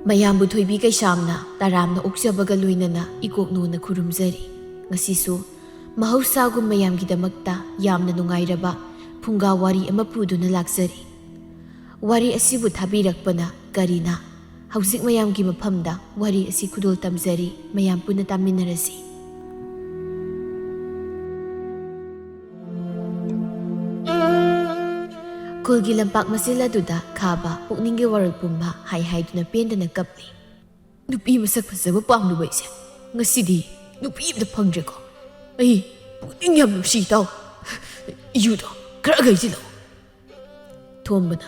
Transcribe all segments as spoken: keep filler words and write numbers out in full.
ꯃꯌꯥꯝꯕꯨ ꯊꯣꯏꯕꯤ ꯀꯩꯁꯥꯝꯅ ꯇꯔꯥꯝꯅ ꯑꯣꯛꯆꯕꯒ ꯂꯣꯏꯅꯅ ꯏꯀꯣꯛꯅꯣꯅ ꯈꯨꯔꯨꯝꯖꯔꯤ꯫ ꯉꯁꯤꯁꯨ ꯃꯍꯧꯁꯥꯒꯨꯝ ꯃꯌꯥꯝꯒꯤꯗꯃꯛꯇ ꯌꯥꯝꯅ ꯅꯨꯡꯉꯥꯏꯔꯕ ꯐꯨꯡꯒꯥ ꯋꯥꯔꯤ ꯑꯃ ꯄꯨꯗꯨꯅ ꯂꯥꯛꯆꯔꯤ꯫ ꯋꯥꯔꯤ ꯑꯁꯤꯕꯨ ꯊꯥꯕꯤꯔꯛꯄꯅ ꯀꯔꯤꯅ? ꯍꯧꯖꯤꯛ ꯃꯌꯥꯝꯒꯤ ꯃꯐꯝꯗ ꯋꯥꯔꯤ ꯑꯁꯤ ꯈꯨꯗꯣꯜ ꯇꯝꯖꯔꯤ, ꯃꯌꯥꯝ ꯄꯨꯟꯅ ꯇꯥꯃꯤꯟꯅꯔꯁꯤ꯫ ꯈꯨꯜꯒꯤ ꯂꯝꯄꯥꯛ ꯃꯆꯤꯜ ꯑꯗꯨꯗ ꯈꯥꯕ ꯄꯨꯛꯅꯤꯡꯒꯤ ꯋꯥꯔꯣꯜ ꯄꯨꯝꯕ ꯍꯥꯏ ꯍꯥꯏꯗꯨꯅ ꯄꯦꯟꯗꯅ ꯀꯞꯂꯤ꯫ "ꯅꯨꯄꯤ ꯃꯁꯛ ꯐꯖꯕ ꯄꯥꯝꯂꯨꯕ ꯑꯩꯁꯦ ꯉꯁꯤꯗꯤ ꯅꯨꯄꯤ ꯑꯝꯇ ꯐꯪꯗ꯭ꯔꯦꯀꯣ꯫ ꯑꯩ ꯄꯨꯛꯅꯤꯡ ꯌꯥꯝ ꯅꯨꯡꯁꯤ, ꯏꯇꯥꯎ꯫ ꯏꯌꯨꯗꯣ ꯈꯔ ꯈꯩꯖꯤꯜꯂꯣ꯫" ꯊꯣꯝꯕꯅ,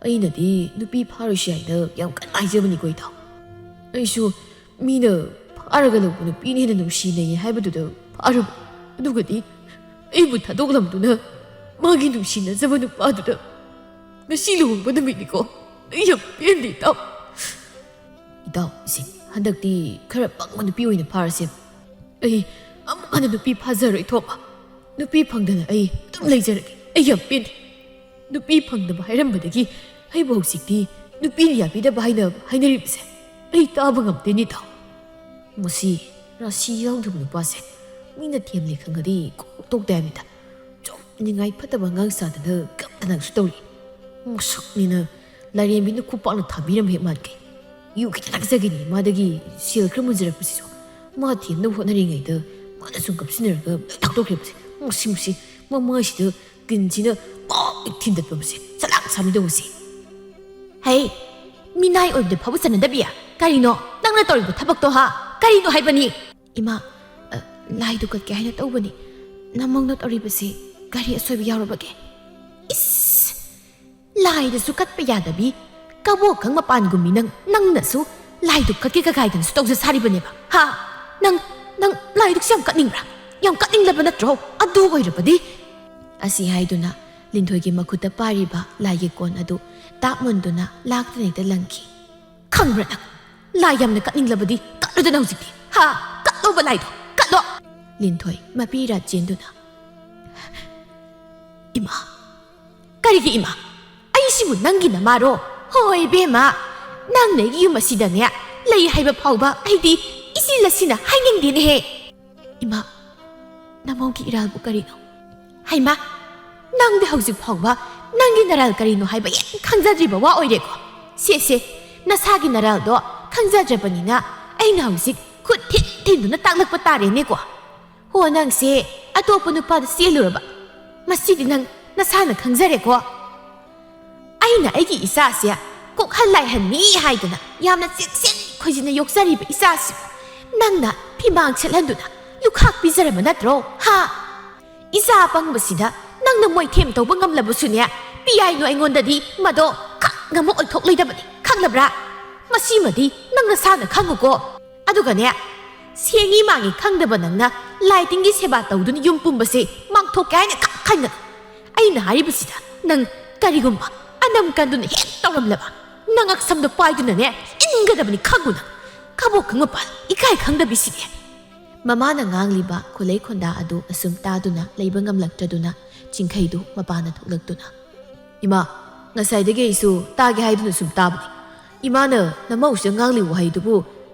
"ꯑꯩꯅꯗꯤ ꯅꯨꯄꯤ ꯐꯥꯔꯨꯁꯤ ꯍꯥꯏꯅ ꯌꯥꯝ ꯀꯟꯅ ꯍꯥꯏꯖꯕꯅꯤꯀꯣ, ꯏꯇꯥꯎ꯫ ꯑꯩꯁꯨ ꯃꯤꯅ ꯐꯥꯔꯒ ꯂꯧꯕ ꯅꯨꯄꯤꯅ ꯍꯦꯟꯅ ꯅꯨꯡꯁꯤꯅꯩ ꯍꯥꯏꯕꯗꯨꯗ ꯐꯥꯔꯨꯕ꯫ ꯑꯗꯨꯒꯗꯤ ꯑꯩꯕꯨ ꯊꯥꯗꯣꯛꯂꯝꯗꯨꯅ ꯃꯥꯒꯤ ꯅꯨꯡꯁꯤꯅꯖꯕ ꯅꯨꯄꯥꯗꯨꯗ ꯉꯁꯤ ꯂꯨꯍꯣꯡꯕ ꯅꯨꯃꯤꯠꯅꯤꯀꯣ꯫ ꯑꯩ ꯌꯥꯝ ꯄꯦꯟꯗꯦ, ꯏꯇꯥꯎ꯫" "ꯏꯇꯥꯎ, ꯏꯁꯤꯡ, ꯍꯟꯗꯛꯇꯤ ꯈꯔ ꯄꯪꯕ ꯅꯨꯄꯤ ꯑꯣꯏꯅ ꯐꯥꯔꯁꯦ꯫ ꯑꯩ ꯑꯃꯨꯛ ꯍꯟꯅ ꯅꯨꯄꯤ ꯐꯥꯖꯔꯣꯏ, ꯊꯣꯝꯕ꯫ ꯅꯨꯄꯤ ꯐꯪꯗꯅ ꯑꯩ ꯑꯗꯨꯝ ꯂꯩꯖꯔꯒꯦ꯫ ꯑꯩ ꯌꯥꯝ ꯄꯦꯟꯗꯦ꯫ ꯅꯨꯄꯤ ꯐꯪꯗꯕ ꯍꯥꯏꯔꯝꯕꯗꯒꯤ ꯑꯩꯕꯨ ꯍꯧꯖꯤꯛꯇꯤ ꯅꯨꯄꯤꯅ ꯌꯥꯕꯤꯗꯕ ꯍꯥꯏꯅ ꯍꯥꯏꯅꯔꯤꯕꯁꯦ ꯑꯩ ꯇꯥꯕ ꯉꯝꯗꯦꯅꯦ, ꯏꯇꯥꯎ꯫ ꯃꯁꯤ ꯔꯥꯁꯤ ꯌꯥꯎꯗꯕ ꯅꯨꯄꯥꯁꯦ ꯃꯤꯅ ꯊꯦꯝꯂꯦ ꯈꯪꯉꯗꯤ ꯀꯣꯛ ꯇꯣꯛꯇꯦ ꯍꯥꯏꯕꯅꯤꯗ꯫ ꯆꯨꯝ ꯅꯤꯡꯉꯥꯏ ꯐꯠꯇꯕ ꯑꯉꯥꯡ ꯁꯥꯗꯅ ꯀꯞꯇꯅꯁꯨ ꯇꯧꯔꯤ꯫ ꯃꯁꯛꯅꯤꯅ ꯂꯥꯏꯔꯦꯝꯕꯤꯅ ꯈꯨꯄꯥꯛꯅ ꯊꯥꯕꯤꯔꯝꯕ ꯍꯦꯛ ꯃꯥꯟꯒꯩ꯫ ꯌꯨ ꯈꯤꯇ ꯊꯛꯆꯒꯦꯅꯤ ꯃꯥꯗꯒꯤ ꯁꯦꯜ ꯈꯔ ꯃꯨꯟꯖꯔꯛꯄꯁꯤꯁꯨ꯫ ꯃꯥ ꯊꯦꯝꯅꯕ ꯍꯣꯠꯅꯔꯤꯉꯩꯗ ꯃꯥꯅ ꯁꯨꯝ ꯀꯞꯁꯤꯟꯅꯔꯒ ꯂꯣꯏ ꯊꯥꯛꯇꯣꯛꯈ꯭ꯔꯦꯕꯁꯦ꯫ ꯃꯁꯤ, ꯃꯁꯤ ꯃꯃꯥꯏꯁꯤꯗ ꯀꯤꯟꯁꯤꯅ ꯄꯥꯛ ꯍꯦꯛ ꯊꯤꯟꯗꯠꯄꯕꯁꯦ꯫ ꯆꯂꯥꯛ ꯁꯥꯃꯤꯗꯧꯕꯁꯦ꯫ ꯍꯩ, ꯃꯤꯅꯥꯏ ꯑꯣꯏꯕꯗ ꯐꯥꯎꯕ ꯆꯟꯅꯗꯕꯤ꯫ ꯀꯔꯤꯅꯣ ꯅꯪꯅ ꯇꯧꯔꯤꯕ ꯊꯕꯛꯇꯣ, ꯍꯥ? ꯀꯔꯤꯅꯣ ꯍꯥꯏꯕꯅꯤ?" "ꯏꯃꯥ, ꯑ, ꯂꯥꯏꯗꯨ ꯀꯠꯀꯦ ꯍꯥꯏꯅ ꯇꯧꯕꯅꯤ꯫ ꯅꯃꯧꯅ ꯇꯧꯔꯤꯕꯁꯤ ꯀꯔꯤ ꯑꯁꯣꯏꯕ ꯌꯥꯎꯔꯕꯒꯦ?" "ꯏꯁ! ꯂꯥꯏꯗꯁꯨ ꯀꯠꯄ ꯌꯥꯗꯕꯤ, ꯀꯕꯣꯛꯀꯪ ꯃꯄꯥꯟꯒꯨꯝꯕꯤ ꯅꯪ, ꯅꯪꯅꯁꯨ ꯂꯥꯏꯗꯨ ꯀꯠꯀꯦ ꯀꯀꯥꯏꯗꯅꯁꯨ ꯇꯧꯖ ꯁꯥꯔꯤꯕꯅꯦꯕ, ꯍꯥ? ꯅꯪ, ꯅꯪ ꯂꯥꯏꯗꯨꯁꯨ ꯌꯥꯝ ꯀꯠꯅꯤꯡꯕ꯭ꯔꯥ? ꯌꯥꯝ ꯀꯠꯅꯤꯡꯂꯕ ꯅꯠꯇ꯭ꯔꯣ? ꯑꯗꯨ ꯑꯣꯏꯔꯕꯗꯤ꯫" ꯑꯁꯤ ꯍꯥꯏꯗꯨꯅ ꯂꯤꯟꯊꯣꯏꯒꯤ ꯃꯈꯨꯠꯇ ꯄꯥꯏꯔꯤꯕ ꯂꯥꯏꯒꯤ ꯀꯣꯟ ꯑꯗꯨ ꯇꯥꯛ ꯃꯨꯟꯗꯨꯅ ꯂꯥꯛꯇꯅ ꯍꯦꯛꯇ ꯂꯪꯈꯤ꯫ "ꯈꯪꯕ꯭ꯔꯥ ꯅꯪ? ꯂꯥꯏ ꯌꯥꯝꯅ ꯀꯠꯅꯤꯡꯂꯕꯗꯤ ꯀꯠꯂꯨꯗꯅ ꯍꯧꯖꯤꯛꯇꯤ꯫ ꯍꯥ? ꯀꯠꯂꯣꯕ ꯂꯥꯏꯗꯣ, ꯀꯠꯂꯣ!" ꯂꯤꯟꯊꯣꯏ ꯃꯄꯤ ꯏꯔꯥ ꯆꯦꯟꯗꯨꯅ, "ꯏꯃꯥ!" "ꯀꯔꯤꯒꯤ ꯏꯃꯥ? ꯑꯩꯁꯤꯕꯨ ꯅꯪꯒꯤ ꯅꯃꯥꯔꯣ? ꯍꯣꯏ ꯏꯕꯦꯝꯃ, ꯅꯪꯅ ꯑꯩꯒꯤ ꯌꯨꯝ ꯑꯁꯤꯗꯅꯦ ꯂꯩ ꯍꯥꯏꯕ ꯐꯥꯎꯕ ꯑꯩꯗꯤ ꯏꯆꯤ ꯂꯁꯤꯅ ꯍꯥꯏꯅꯤꯡꯗꯦꯅꯦꯍꯦ꯫ ꯏꯃꯥ, ꯅꯃꯧꯒꯤ ꯏꯔꯥꯜꯕꯨ ꯀꯔꯤꯅꯣ? ꯍꯩꯃꯥ, ꯅꯪꯗꯤ ꯍꯧꯖꯤꯛ ꯐꯥꯎꯕ ꯅꯪꯒꯤ ꯅꯔꯥꯜ ꯀꯔꯤꯅꯣ ꯍꯥꯏꯕ ꯍꯦꯛ ꯈꯪꯖꯗ꯭ꯔꯤꯕ ꯋꯥ ꯑꯣꯏꯔꯦꯀꯣ? ꯁꯦ, ꯁꯦ, ꯅꯁꯥꯒꯤ ꯅꯔꯥꯜꯗꯣ ꯈꯪꯖꯗ꯭ꯔꯕꯅꯤꯅ ꯑꯩꯅ ꯍꯧꯖꯤꯛ ꯈꯨꯠ ꯊꯤꯟ ꯊꯤꯟꯗꯨꯅ ꯇꯥꯛꯂꯛꯄ ꯇꯥꯔꯦꯅꯦꯀꯣ꯫ ꯍꯣ, ꯅꯪꯁꯦ ꯑꯇꯣꯞꯄ ꯅꯨꯄꯥꯗ ꯆꯦꯜꯂꯨꯔꯕ? ꯃꯁꯤꯗꯤ ꯅꯪ ꯅꯁꯥꯅ ꯈꯪꯖꯔꯦꯀꯣ꯫ ꯑꯩꯅ ꯑꯩꯒꯤ ꯏꯆꯥꯁꯦ ꯀꯣꯛꯍꯟ ꯂꯥꯏꯍꯟꯅꯤ ꯍꯥꯏꯗꯅ ꯌꯥꯝꯅ ꯆꯦꯛꯁꯤꯟ ꯈꯣꯏꯖꯤꯟꯅ ꯌꯣꯛꯆꯔꯤꯕ ꯏꯆꯥꯁꯤꯕꯨ ꯅꯪꯅ ꯐꯤꯃꯥꯡ ꯁꯦꯠꯍꯟꯗꯨꯅ ꯂꯨꯈꯥꯛ ꯄꯤꯖꯔꯕ ꯅꯠꯇ꯭ꯔꯣ? ꯍꯥ? ꯏꯆꯥ ꯑꯄꯪꯕꯁꯤꯗ ꯅꯪꯅ ꯃꯣꯏꯊꯦꯝ ꯇꯧꯕ ꯉꯝꯂꯕꯁꯨꯅꯦ, ꯄꯤꯌꯥꯏꯅꯨ ꯑꯩꯉꯣꯟꯗꯗꯤ ꯃꯗꯣ ꯈꯛ ꯉꯝꯃ ꯑꯣꯏꯊꯣꯛꯂꯣꯏꯗꯕꯅꯤ, ꯈꯪꯂꯕ꯭ꯔꯥ? ꯃꯁꯤꯃꯗꯤ ꯅꯪ ꯅꯁꯥꯅ ꯈꯪꯉꯨꯀꯣ꯫ ꯑꯗꯨꯒꯅꯦ, ꯁꯦꯡꯉꯤ ꯃꯥꯡꯉꯤ ꯈꯪꯗꯕ ꯅꯪꯅ ꯂꯥꯏ ꯇꯤꯟꯒꯤ ꯁꯦꯕꯥ ꯇꯧꯗꯨꯅ ꯌꯨꯝ ꯄꯨꯝꯕꯁꯦ ꯃꯥꯡꯊꯣꯛꯀꯦ ꯍꯥꯏꯅ ꯈꯛ ꯈꯟꯒꯅꯨ꯫ ꯑꯩꯅ ꯍꯥꯏꯔꯤꯕꯁꯤꯗ ꯅꯪ ꯀꯔꯤꯒꯨꯝꯕ ꯑꯅꯝ ꯀꯟꯗꯨꯅ ꯍꯦꯛ ꯇꯧꯔꯝꯂꯕ, ꯅꯉꯛ ꯁꯝꯗꯣ ꯄꯥꯏꯗꯨꯅꯅꯦ ꯏꯟꯒꯗꯕꯅꯤ, ꯈꯪꯉꯨ ꯅꯪ꯫ ꯀꯕꯣꯛ ꯀꯪꯕ ꯄꯥꯜ, ꯏꯀꯥꯏ ꯈꯪꯗꯕꯤꯁꯤꯗꯤ꯫ ꯃꯃꯥꯅ ꯉꯥꯡꯂꯤꯕ ꯈꯨꯂꯩ ꯈꯣꯟꯗꯥ ꯑꯗꯨ ꯑꯁꯨꯝ ꯇꯥꯗꯨꯅ ꯂꯩꯕ ꯉꯝꯂꯛꯇ꯭ꯔꯗꯨꯅ ꯆꯤꯡꯈꯩꯗꯨ ꯃꯄꯥꯟꯗ ꯊꯣꯛꯂꯛꯇꯨꯅ, "ꯏꯃꯥ, ꯉꯁꯥꯏꯗꯒꯤ ꯑꯩꯁꯨ ꯇꯥꯒꯦ ꯍꯥꯏꯗꯨꯅ ꯁꯨꯝ ꯇꯥꯕꯅꯤ꯫ ꯏꯃꯥꯅ ꯅꯃꯧꯁꯤꯗ ꯉꯥꯡꯂꯤ ꯋꯥꯍꯩꯗꯨꯕꯨ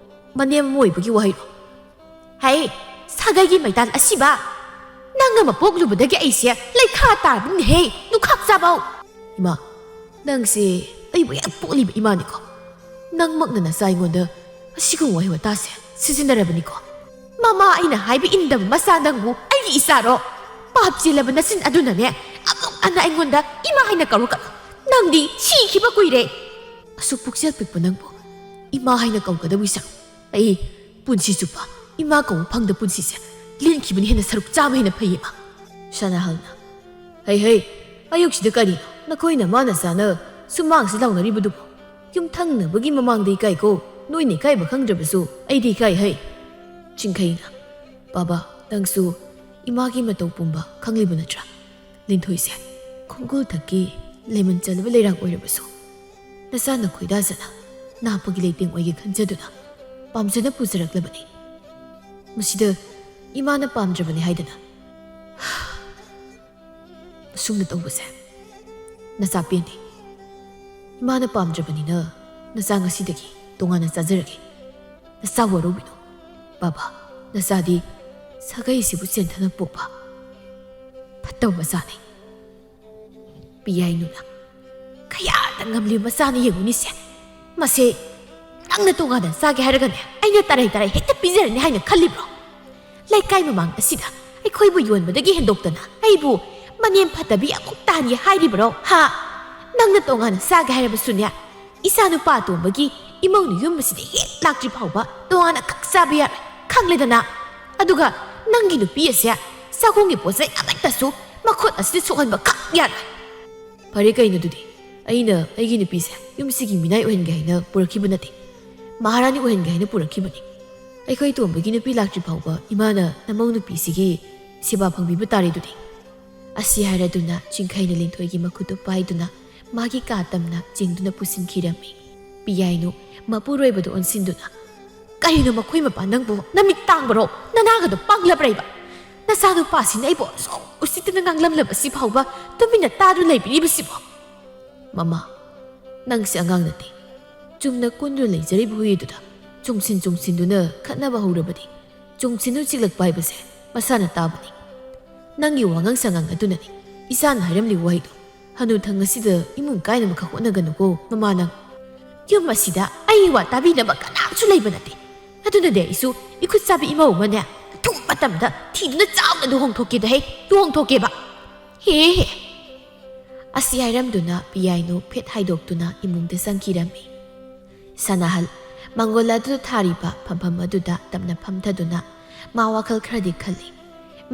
ꯃꯅꯦꯝ ꯑꯃ ꯑꯣꯏꯕꯒꯤ ꯋꯥꯍꯩꯔꯣ?" "ꯍꯩ, ꯁꯥꯒꯩꯒꯤ ꯃꯩꯇꯥꯟ ꯑꯁꯤꯕ! ꯅꯪ ꯑꯃ ꯄꯣꯛꯂꯨꯕꯗꯒꯤ ꯑꯩꯁꯦ ꯂꯩꯈꯥ ꯇꯥꯔꯕꯅꯤꯅꯦꯍꯦ, ꯂꯨꯈꯥꯛ ꯆꯥꯕꯧ!" "ꯏꯃꯥ, ꯅꯪꯁꯦ ꯑꯩꯕꯨ ꯍꯦꯛ ꯄꯣꯛꯂꯤꯕ ꯏꯃꯥꯅꯤꯀꯣ꯫ ꯅꯪꯃꯛꯅ ꯅꯆꯥ ꯑꯩꯉꯣꯟꯗ ꯑꯁꯤꯒꯨꯝꯕ ꯋꯥꯍꯩ ꯋꯥꯇꯥꯁꯦ ꯁꯤꯖꯤꯟꯅꯔꯕꯅꯤꯀꯣ꯫ ꯃꯃꯥ ꯑꯩꯅ ꯍꯥꯏꯕ ꯏꯟꯗꯕ ꯃꯆꯥ ꯅꯪꯕꯨ ꯑꯩꯒꯤ ꯏꯆꯥꯔꯣ? ꯄꯥꯞ ꯆꯦꯜꯂꯕ ꯅꯆꯤꯟ ꯑꯗꯨꯅꯅꯦ ꯑꯃꯨꯛ ꯍꯟꯅ ꯑꯩꯉꯣꯟꯗ ꯏꯃꯥ ꯍꯥꯏꯅ ꯀꯧꯔꯛꯀꯅꯨ꯫ ꯅꯪꯗꯤ ꯁꯤꯈꯤꯕ ꯀꯨꯏꯔꯦ꯫ ꯑꯁꯨꯛ ꯄꯨꯛꯆꯦꯜ ꯄꯤꯛꯄ ꯅꯪꯕꯨ ꯏꯃꯥ ꯍꯥꯏꯅ ꯀꯧꯒꯗꯕꯒꯤ ꯁꯔꯨꯛ ꯑꯩ ꯄꯨꯟꯁꯤ ꯆꯨꯞꯄ ꯏꯃꯥ ꯀꯧꯕ ꯐꯪꯗ ꯄꯨꯟꯁꯤꯁꯦ ꯂꯦꯟꯈꯤꯕꯅ ꯍꯦꯟꯅ ꯁꯔꯨꯛ ꯆꯥꯝꯃ ꯍꯦꯟꯅ ꯐꯩꯌꯦꯕ꯫" ꯁꯅꯥꯍꯜꯅ, "ꯍꯩ ꯍꯩ, ꯑꯌꯨꯛꯁꯤꯗ ꯀꯔꯤꯅꯣ ꯅꯈꯣꯏ ꯅꯃꯥ ꯅꯆꯥꯅ ꯁꯨꯃꯥꯡꯁꯤ ꯂꯥꯎꯅꯔꯤꯕꯗꯨꯕꯨ? ꯌꯨꯝꯊꯪꯅꯕꯒꯤ ꯃꯃꯥꯡꯗ ꯏꯀꯥꯏꯀꯣ꯫ ꯅꯣꯏꯅ ꯏꯀꯥꯏꯕ ꯈꯪꯗ꯭ꯔꯕꯁꯨ ꯑꯩꯗꯤ ꯏꯀꯥꯏ ꯍꯩ꯫" ꯆꯤꯡꯈꯩꯅ, "ꯕꯥꯕꯥ, ꯅꯪꯁꯨ ꯏꯃꯥꯒꯤ ꯃꯇꯧ ꯄꯨꯝꯕ ꯈꯪꯂꯤꯕ ꯅꯠꯇ꯭ꯔꯥ? ꯂꯤꯟꯊꯣꯏꯁꯦ ꯈꯣꯡꯒꯨꯜ ꯊꯛꯀꯤ ꯂꯦꯃꯟ ꯆꯜꯂꯕ ꯂꯩꯔꯥꯡ ꯑꯣꯏꯔꯕꯁꯨ ꯅꯆꯥꯅ ꯈꯣꯏꯗꯥꯖꯅ ꯅꯍꯥꯛꯄꯒꯤ ꯂꯩꯇꯦꯡ ꯑꯣꯏꯒꯦ ꯈꯟꯖꯗꯨꯅ ꯄꯥꯝꯖꯅ ꯄꯨꯖꯔꯛꯂꯕꯅꯤ꯫ ꯃꯁꯤꯗ ꯏꯃꯥꯅ ꯄꯥꯝꯗ꯭ꯔꯕꯅꯤ ꯍꯥꯏꯗꯅ ꯑꯁꯨꯝꯅ ꯇꯧꯕꯁꯦ ꯅꯆꯥ ꯄꯦꯟꯗꯦ꯫ ꯏꯃꯥꯅ ꯄꯥꯝꯗ꯭ꯔꯕꯅꯤꯅ ꯅꯆꯥ ꯉꯁꯤꯗꯒꯤ ꯇꯣꯉꯥꯟꯅ ꯆꯥꯖꯔꯒꯦ꯫ ꯅꯆꯥ ꯋꯥꯔꯧꯕꯤꯅꯨ꯫ ꯕꯥꯕꯥ, ꯅꯆꯥꯗꯤ ꯁꯥꯒꯩꯁꯤꯕꯨ ꯆꯦꯟꯊꯅ ꯄꯣꯛꯄ ꯐꯠꯇꯕ ꯃꯆꯥꯅꯤ꯫ ꯄꯤꯌꯥꯏꯅꯨꯅ, "ꯀꯌꯥꯗ ꯉꯝꯂꯤꯕ ꯃꯆꯥꯅ ꯌꯦꯡꯉꯨꯅꯤꯁꯦ꯫ ꯃꯁꯦ ꯅꯪꯅ ꯇꯣꯉꯥꯟꯅ ꯆꯥꯒꯦ ꯍꯥꯏꯔꯒꯅꯦ, ꯑꯩꯅ ꯇꯔꯥꯏ ꯇꯔꯥꯏ ꯍꯦꯛꯇ ꯄꯤꯖꯔꯅꯤ ꯍꯥꯏꯅ ꯈꯜꯂꯤꯕ꯭ꯔꯣ? ꯂꯩꯀꯥꯏ ꯃꯃꯥꯡ ꯑꯁꯤꯗ ꯑꯩꯈꯣꯏꯕꯨ ꯌꯣꯟꯕꯗꯒꯤ ꯍꯦꯟꯗꯣꯛꯇꯅ ꯑꯩꯕꯨ ꯃꯅꯦꯝ ꯐꯠꯇꯕꯤ ꯑꯃꯨꯛ ꯇꯥꯍꯟꯒꯦ ꯍꯥꯏꯔꯤꯕ꯭ꯔꯣ? ꯍꯥ? ꯅꯪꯅ ꯇꯣꯉꯥꯟꯅ ꯆꯥꯒꯦ ꯍꯥꯏꯔꯕꯁꯨꯅꯦ, ꯏꯆꯥ ꯅꯨꯄꯥ ꯑꯇꯣꯝꯕꯒꯤ ꯏꯃꯧꯅ ꯌꯨꯝ ꯑꯁꯤꯗ ꯍꯦꯛ ꯂꯥꯛꯇ꯭ꯔꯤ ꯐꯥꯎꯕ ꯇꯣꯉꯥꯟꯅ ꯈꯛ ꯆꯥꯕ ꯌꯥꯔꯣꯏ, ꯈꯪꯂꯦꯗꯅ? ꯑꯗꯨꯒ ꯅꯪꯒꯤ ꯅꯨꯄꯤ ꯑꯁꯦ ꯆꯥꯛꯈꯨꯝꯒꯤ ꯄꯣꯠ ꯆꯩ ꯑꯃꯠꯇꯁꯨ ꯃꯈꯨꯠ ꯑꯁꯤꯗ ꯁꯣꯛꯍꯟꯕ ꯈꯛ ꯌꯥꯔꯣꯏ꯫" "ꯐꯔꯦ ꯀꯩꯅꯣ ꯑꯗꯨꯗꯤ, ꯑꯩꯅ ꯑꯩꯒꯤ ꯅꯨꯄꯤꯁꯦ ꯌꯨꯝꯁꯤꯒꯤ ꯃꯤꯅꯥꯏ ꯑꯣꯏꯍꯟꯒꯦ ꯍꯥꯏꯅ ꯄꯨꯔꯛꯈꯤꯕ ꯅꯠꯇꯦ, ꯃꯍꯥꯔꯥꯅꯤ ꯑꯣꯏꯍꯟꯒꯦ ꯍꯥꯏꯅ ꯄꯨꯔꯛꯈꯤꯕꯅꯤ꯫ ꯑꯩꯈꯣꯏ ꯇꯣꯝꯕꯒꯤ ꯅꯨꯄꯤ ꯂꯥꯛꯇ꯭ꯔꯤ ꯐꯥꯎꯕ ꯏꯃꯥꯅ ꯅꯃꯧ ꯅꯨꯄꯤꯁꯤꯒꯤ ꯁꯦꯕꯥ ꯐꯪꯕꯤꯕ ꯇꯥꯔꯦ ꯑꯗꯨꯗꯤ꯫" ꯑꯁꯤ ꯍꯥꯏꯔꯗꯨꯅ ꯆꯤꯡꯈꯩꯅ ꯂꯤꯟꯊꯣꯏꯒꯤ ꯃꯈꯨꯠꯇꯨ ꯄꯥꯏꯗꯨꯅ ꯃꯥꯒꯤ ꯀꯥ ꯇꯝꯅ ꯆꯤꯡꯗꯨꯅ ꯄꯨꯁꯤꯟꯈꯤꯔꯝꯃꯤ꯫ ꯄꯤꯌꯥꯏꯅꯨ ꯃꯄꯨꯔꯣꯏꯕꯗ ꯑꯣꯟꯁꯤꯟꯗꯨꯅ, "ꯀꯔꯤꯅꯣ ꯃꯈꯣꯏ ꯃꯄꯥ ꯅꯪꯕꯨ? ꯅꯃꯤꯠ ꯇꯥꯡꯕꯔꯣ? ꯅꯅꯥꯒꯗꯣ ꯄꯪꯂꯕ꯭ꯔꯩꯕ? ꯅꯆꯥꯅꯨꯄꯥꯁꯤꯅ ꯑꯩꯕꯨ ꯑꯁꯨꯛ ꯎꯁꯤꯠꯇꯅ ꯉꯥꯡꯂꯝꯂꯕꯁꯤ ꯐꯥꯎꯕ ꯇꯨꯃꯤꯟꯅ ꯇꯥꯗꯨꯅ ꯂꯩꯕꯤꯔꯤꯕꯁꯤꯕꯣ?" "ꯃꯃꯥ, ꯅꯪꯁꯦ ꯑꯉꯥꯡ ꯅꯠꯇꯦ꯫ ꯆꯨꯝꯅ ꯀꯨꯟꯗꯨꯅ ꯂꯩꯖꯔꯤꯕ ꯍꯨꯏ ꯑꯗꯨꯗ ꯆꯨꯡꯁꯤꯟ ꯆꯨꯡꯁꯤꯟꯗꯨꯅ ꯈꯠꯅꯕ ꯍꯧꯔꯕꯗꯤ ꯆꯨꯡꯁꯤꯟꯗꯨꯅ ꯆꯤꯛꯂꯛꯄ ꯍꯥꯏꯕꯁꯦ ꯃꯁꯥꯅ ꯇꯥꯕꯅꯤ꯫ ꯅꯪꯒꯤ ꯋꯥꯉꯥꯡ ꯁꯉꯥꯡ ꯑꯗꯨꯅꯅꯤ ꯏꯆꯥꯅ ꯍꯥꯏꯔꯝꯂꯤꯕ ꯋꯥꯍꯩꯗꯣ꯫ ꯍꯅꯨ ꯊꯪ ꯑꯁꯤꯗ ꯏꯃꯨꯡ ꯀꯥꯏꯅꯕ ꯈꯛ ꯍꯣꯠꯅꯒꯅꯨꯀꯣ ꯃꯃꯥ ꯅꯪ꯫ ꯌꯨꯝ ꯑꯁꯤꯗ ꯑꯩ ꯋꯥ ꯇꯥꯕꯤꯅꯕ ꯀꯅꯥꯝꯁꯨ ꯂꯩꯕ ꯅꯠꯇꯦ꯫ ꯑꯗꯨꯅꯅꯦ ꯑꯩꯁꯨ ꯏꯈꯨꯠ ꯆꯥꯕꯤ ꯏꯃꯧ ꯑꯃꯅꯦ ꯑꯊꯨꯕ ꯃꯇꯝꯗ ꯊꯤꯗꯨꯅ ꯆꯥꯎꯅ ꯂꯨꯍꯣꯡꯊꯣꯛꯀꯦꯗ ꯍꯦ, ꯂꯨꯍꯣꯡꯊꯣꯛꯀꯦꯕ꯫ ꯍꯦ ꯍꯦ꯫" ꯑꯁꯤ ꯍꯥꯏꯔꯝꯗꯨꯅ ꯄꯤꯌꯥꯏꯅꯨ ꯐꯦꯠ ꯍꯥꯏꯗꯣꯛꯇꯨꯅ ꯏꯃꯨꯡꯗ ꯆꯪꯈꯤꯔꯝꯃꯤ꯫ ꯁꯅꯥꯍꯜ ꯃꯪꯒꯣꯜ ꯑꯗꯨꯗ ꯊꯥꯔꯤꯕ ꯐꯝꯐꯝ ꯑꯗꯨꯗ ꯇꯞꯅ ꯐꯝꯊꯗꯨꯅ ꯃꯥ ꯋꯥꯈꯜ ꯈꯔꯗꯤ ꯈꯜꯂꯤ꯫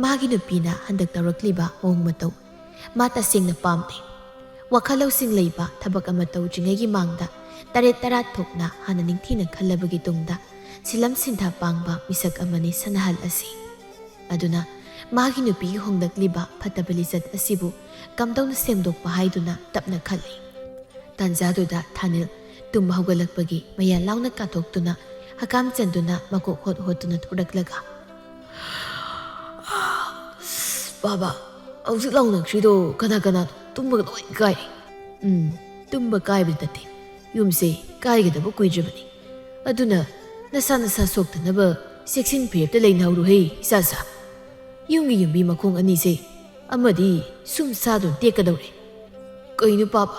ꯃꯥꯒꯤ ꯅꯨꯄꯤꯅ ꯍꯟꯗꯛ ꯇꯧꯔꯛꯂꯤꯕ ꯃꯑꯣꯡ ꯃꯇꯧ ꯃꯥ ꯇꯁꯦꯡꯅ ꯄꯥꯝꯗꯦ꯫ ꯋꯥꯈꯜ ꯂꯧꯁꯤꯡ ꯂꯩꯕ ꯊꯕꯛ ꯑꯃ ꯇꯧꯗ꯭ꯔꯤꯉꯩꯒꯤ ꯃꯥꯡꯗ ꯇꯔꯦꯠ ꯇꯔꯥ ꯊꯣꯛꯅ ꯍꯥꯟꯅ ꯅꯤꯡꯊꯤꯅ ꯈꯜꯂꯕꯒꯤ ꯇꯨꯡꯗ ꯁꯤꯜꯂꯝ ꯁꯤꯟꯊꯥ ꯄꯥꯡꯕ ꯃꯤꯁꯛ ꯑꯃꯅꯤ ꯁꯅꯥꯍꯜ ꯑꯁꯤ꯫ ꯑꯗꯨꯅ ꯃꯥꯒꯤ ꯅꯨꯄꯤꯒꯤ ꯍꯣꯡꯂꯛꯂꯤꯕ ꯐꯠꯇꯕ ꯂꯤꯆꯠ ꯑꯁꯤꯕꯨ ꯀꯝꯗꯧꯅ ꯁꯦꯝꯗꯣꯛꯄ ꯍꯥꯏꯗꯨꯅ ꯇꯞꯅ ꯈꯜꯂꯤ꯫ ꯇꯥꯟꯖꯥꯗꯨꯗ ꯊꯥꯅꯤꯜ ꯇꯨꯝꯕ ꯍꯧꯒꯠꯂꯛꯄꯒꯤ ꯃꯌꯥ ꯂꯥꯎꯅ ꯀꯥꯊꯣꯛꯇꯨꯅ ꯍꯀꯥꯝ ꯆꯟꯗꯨꯅ ꯃꯀꯣꯛ ꯍꯣꯠ ꯍꯣꯠꯇꯨꯅ ꯊꯣꯔꯛꯂꯒ, "ꯕꯥꯕꯥ, ꯍꯧꯖꯤꯛ ꯂꯥꯎꯅꯈ꯭ꯔꯤꯗꯣ ꯀꯅꯥ ꯀꯅꯥꯅꯣ? ꯇꯨꯝꯕꯒ ꯂꯣꯏ ꯀꯥꯏꯔꯦ꯫" "ꯎꯝ, ꯇꯨꯝꯕ ꯀꯥꯏꯕꯗꯤ ꯅꯠꯇꯦ, ꯌꯨꯝꯁꯦ ꯀꯥꯏꯒꯗꯕ ꯀꯨꯏꯗ꯭ꯔꯕꯅꯤ꯫ ꯑꯗꯨꯅ ꯅꯁꯥ ꯅꯁꯥ ꯁꯣꯛꯇꯅꯕ ꯆꯦꯛꯁꯤꯟ ꯐꯤꯔꯦꯞꯇ ꯂꯩꯅꯍꯧꯔꯣꯍꯦ ꯏꯆꯥꯁꯥ꯫ ꯌꯨꯝꯒꯤ ꯌꯨꯝꯕꯤ ꯃꯈꯣꯡ ꯑꯅꯤꯁꯦ ꯑꯃꯗꯤ ꯁꯨꯝ ꯁꯥꯗꯨꯅ ꯇꯦꯛꯀꯗꯧꯔꯦ꯫ ꯀꯩꯅꯣ ꯄꯥꯕ?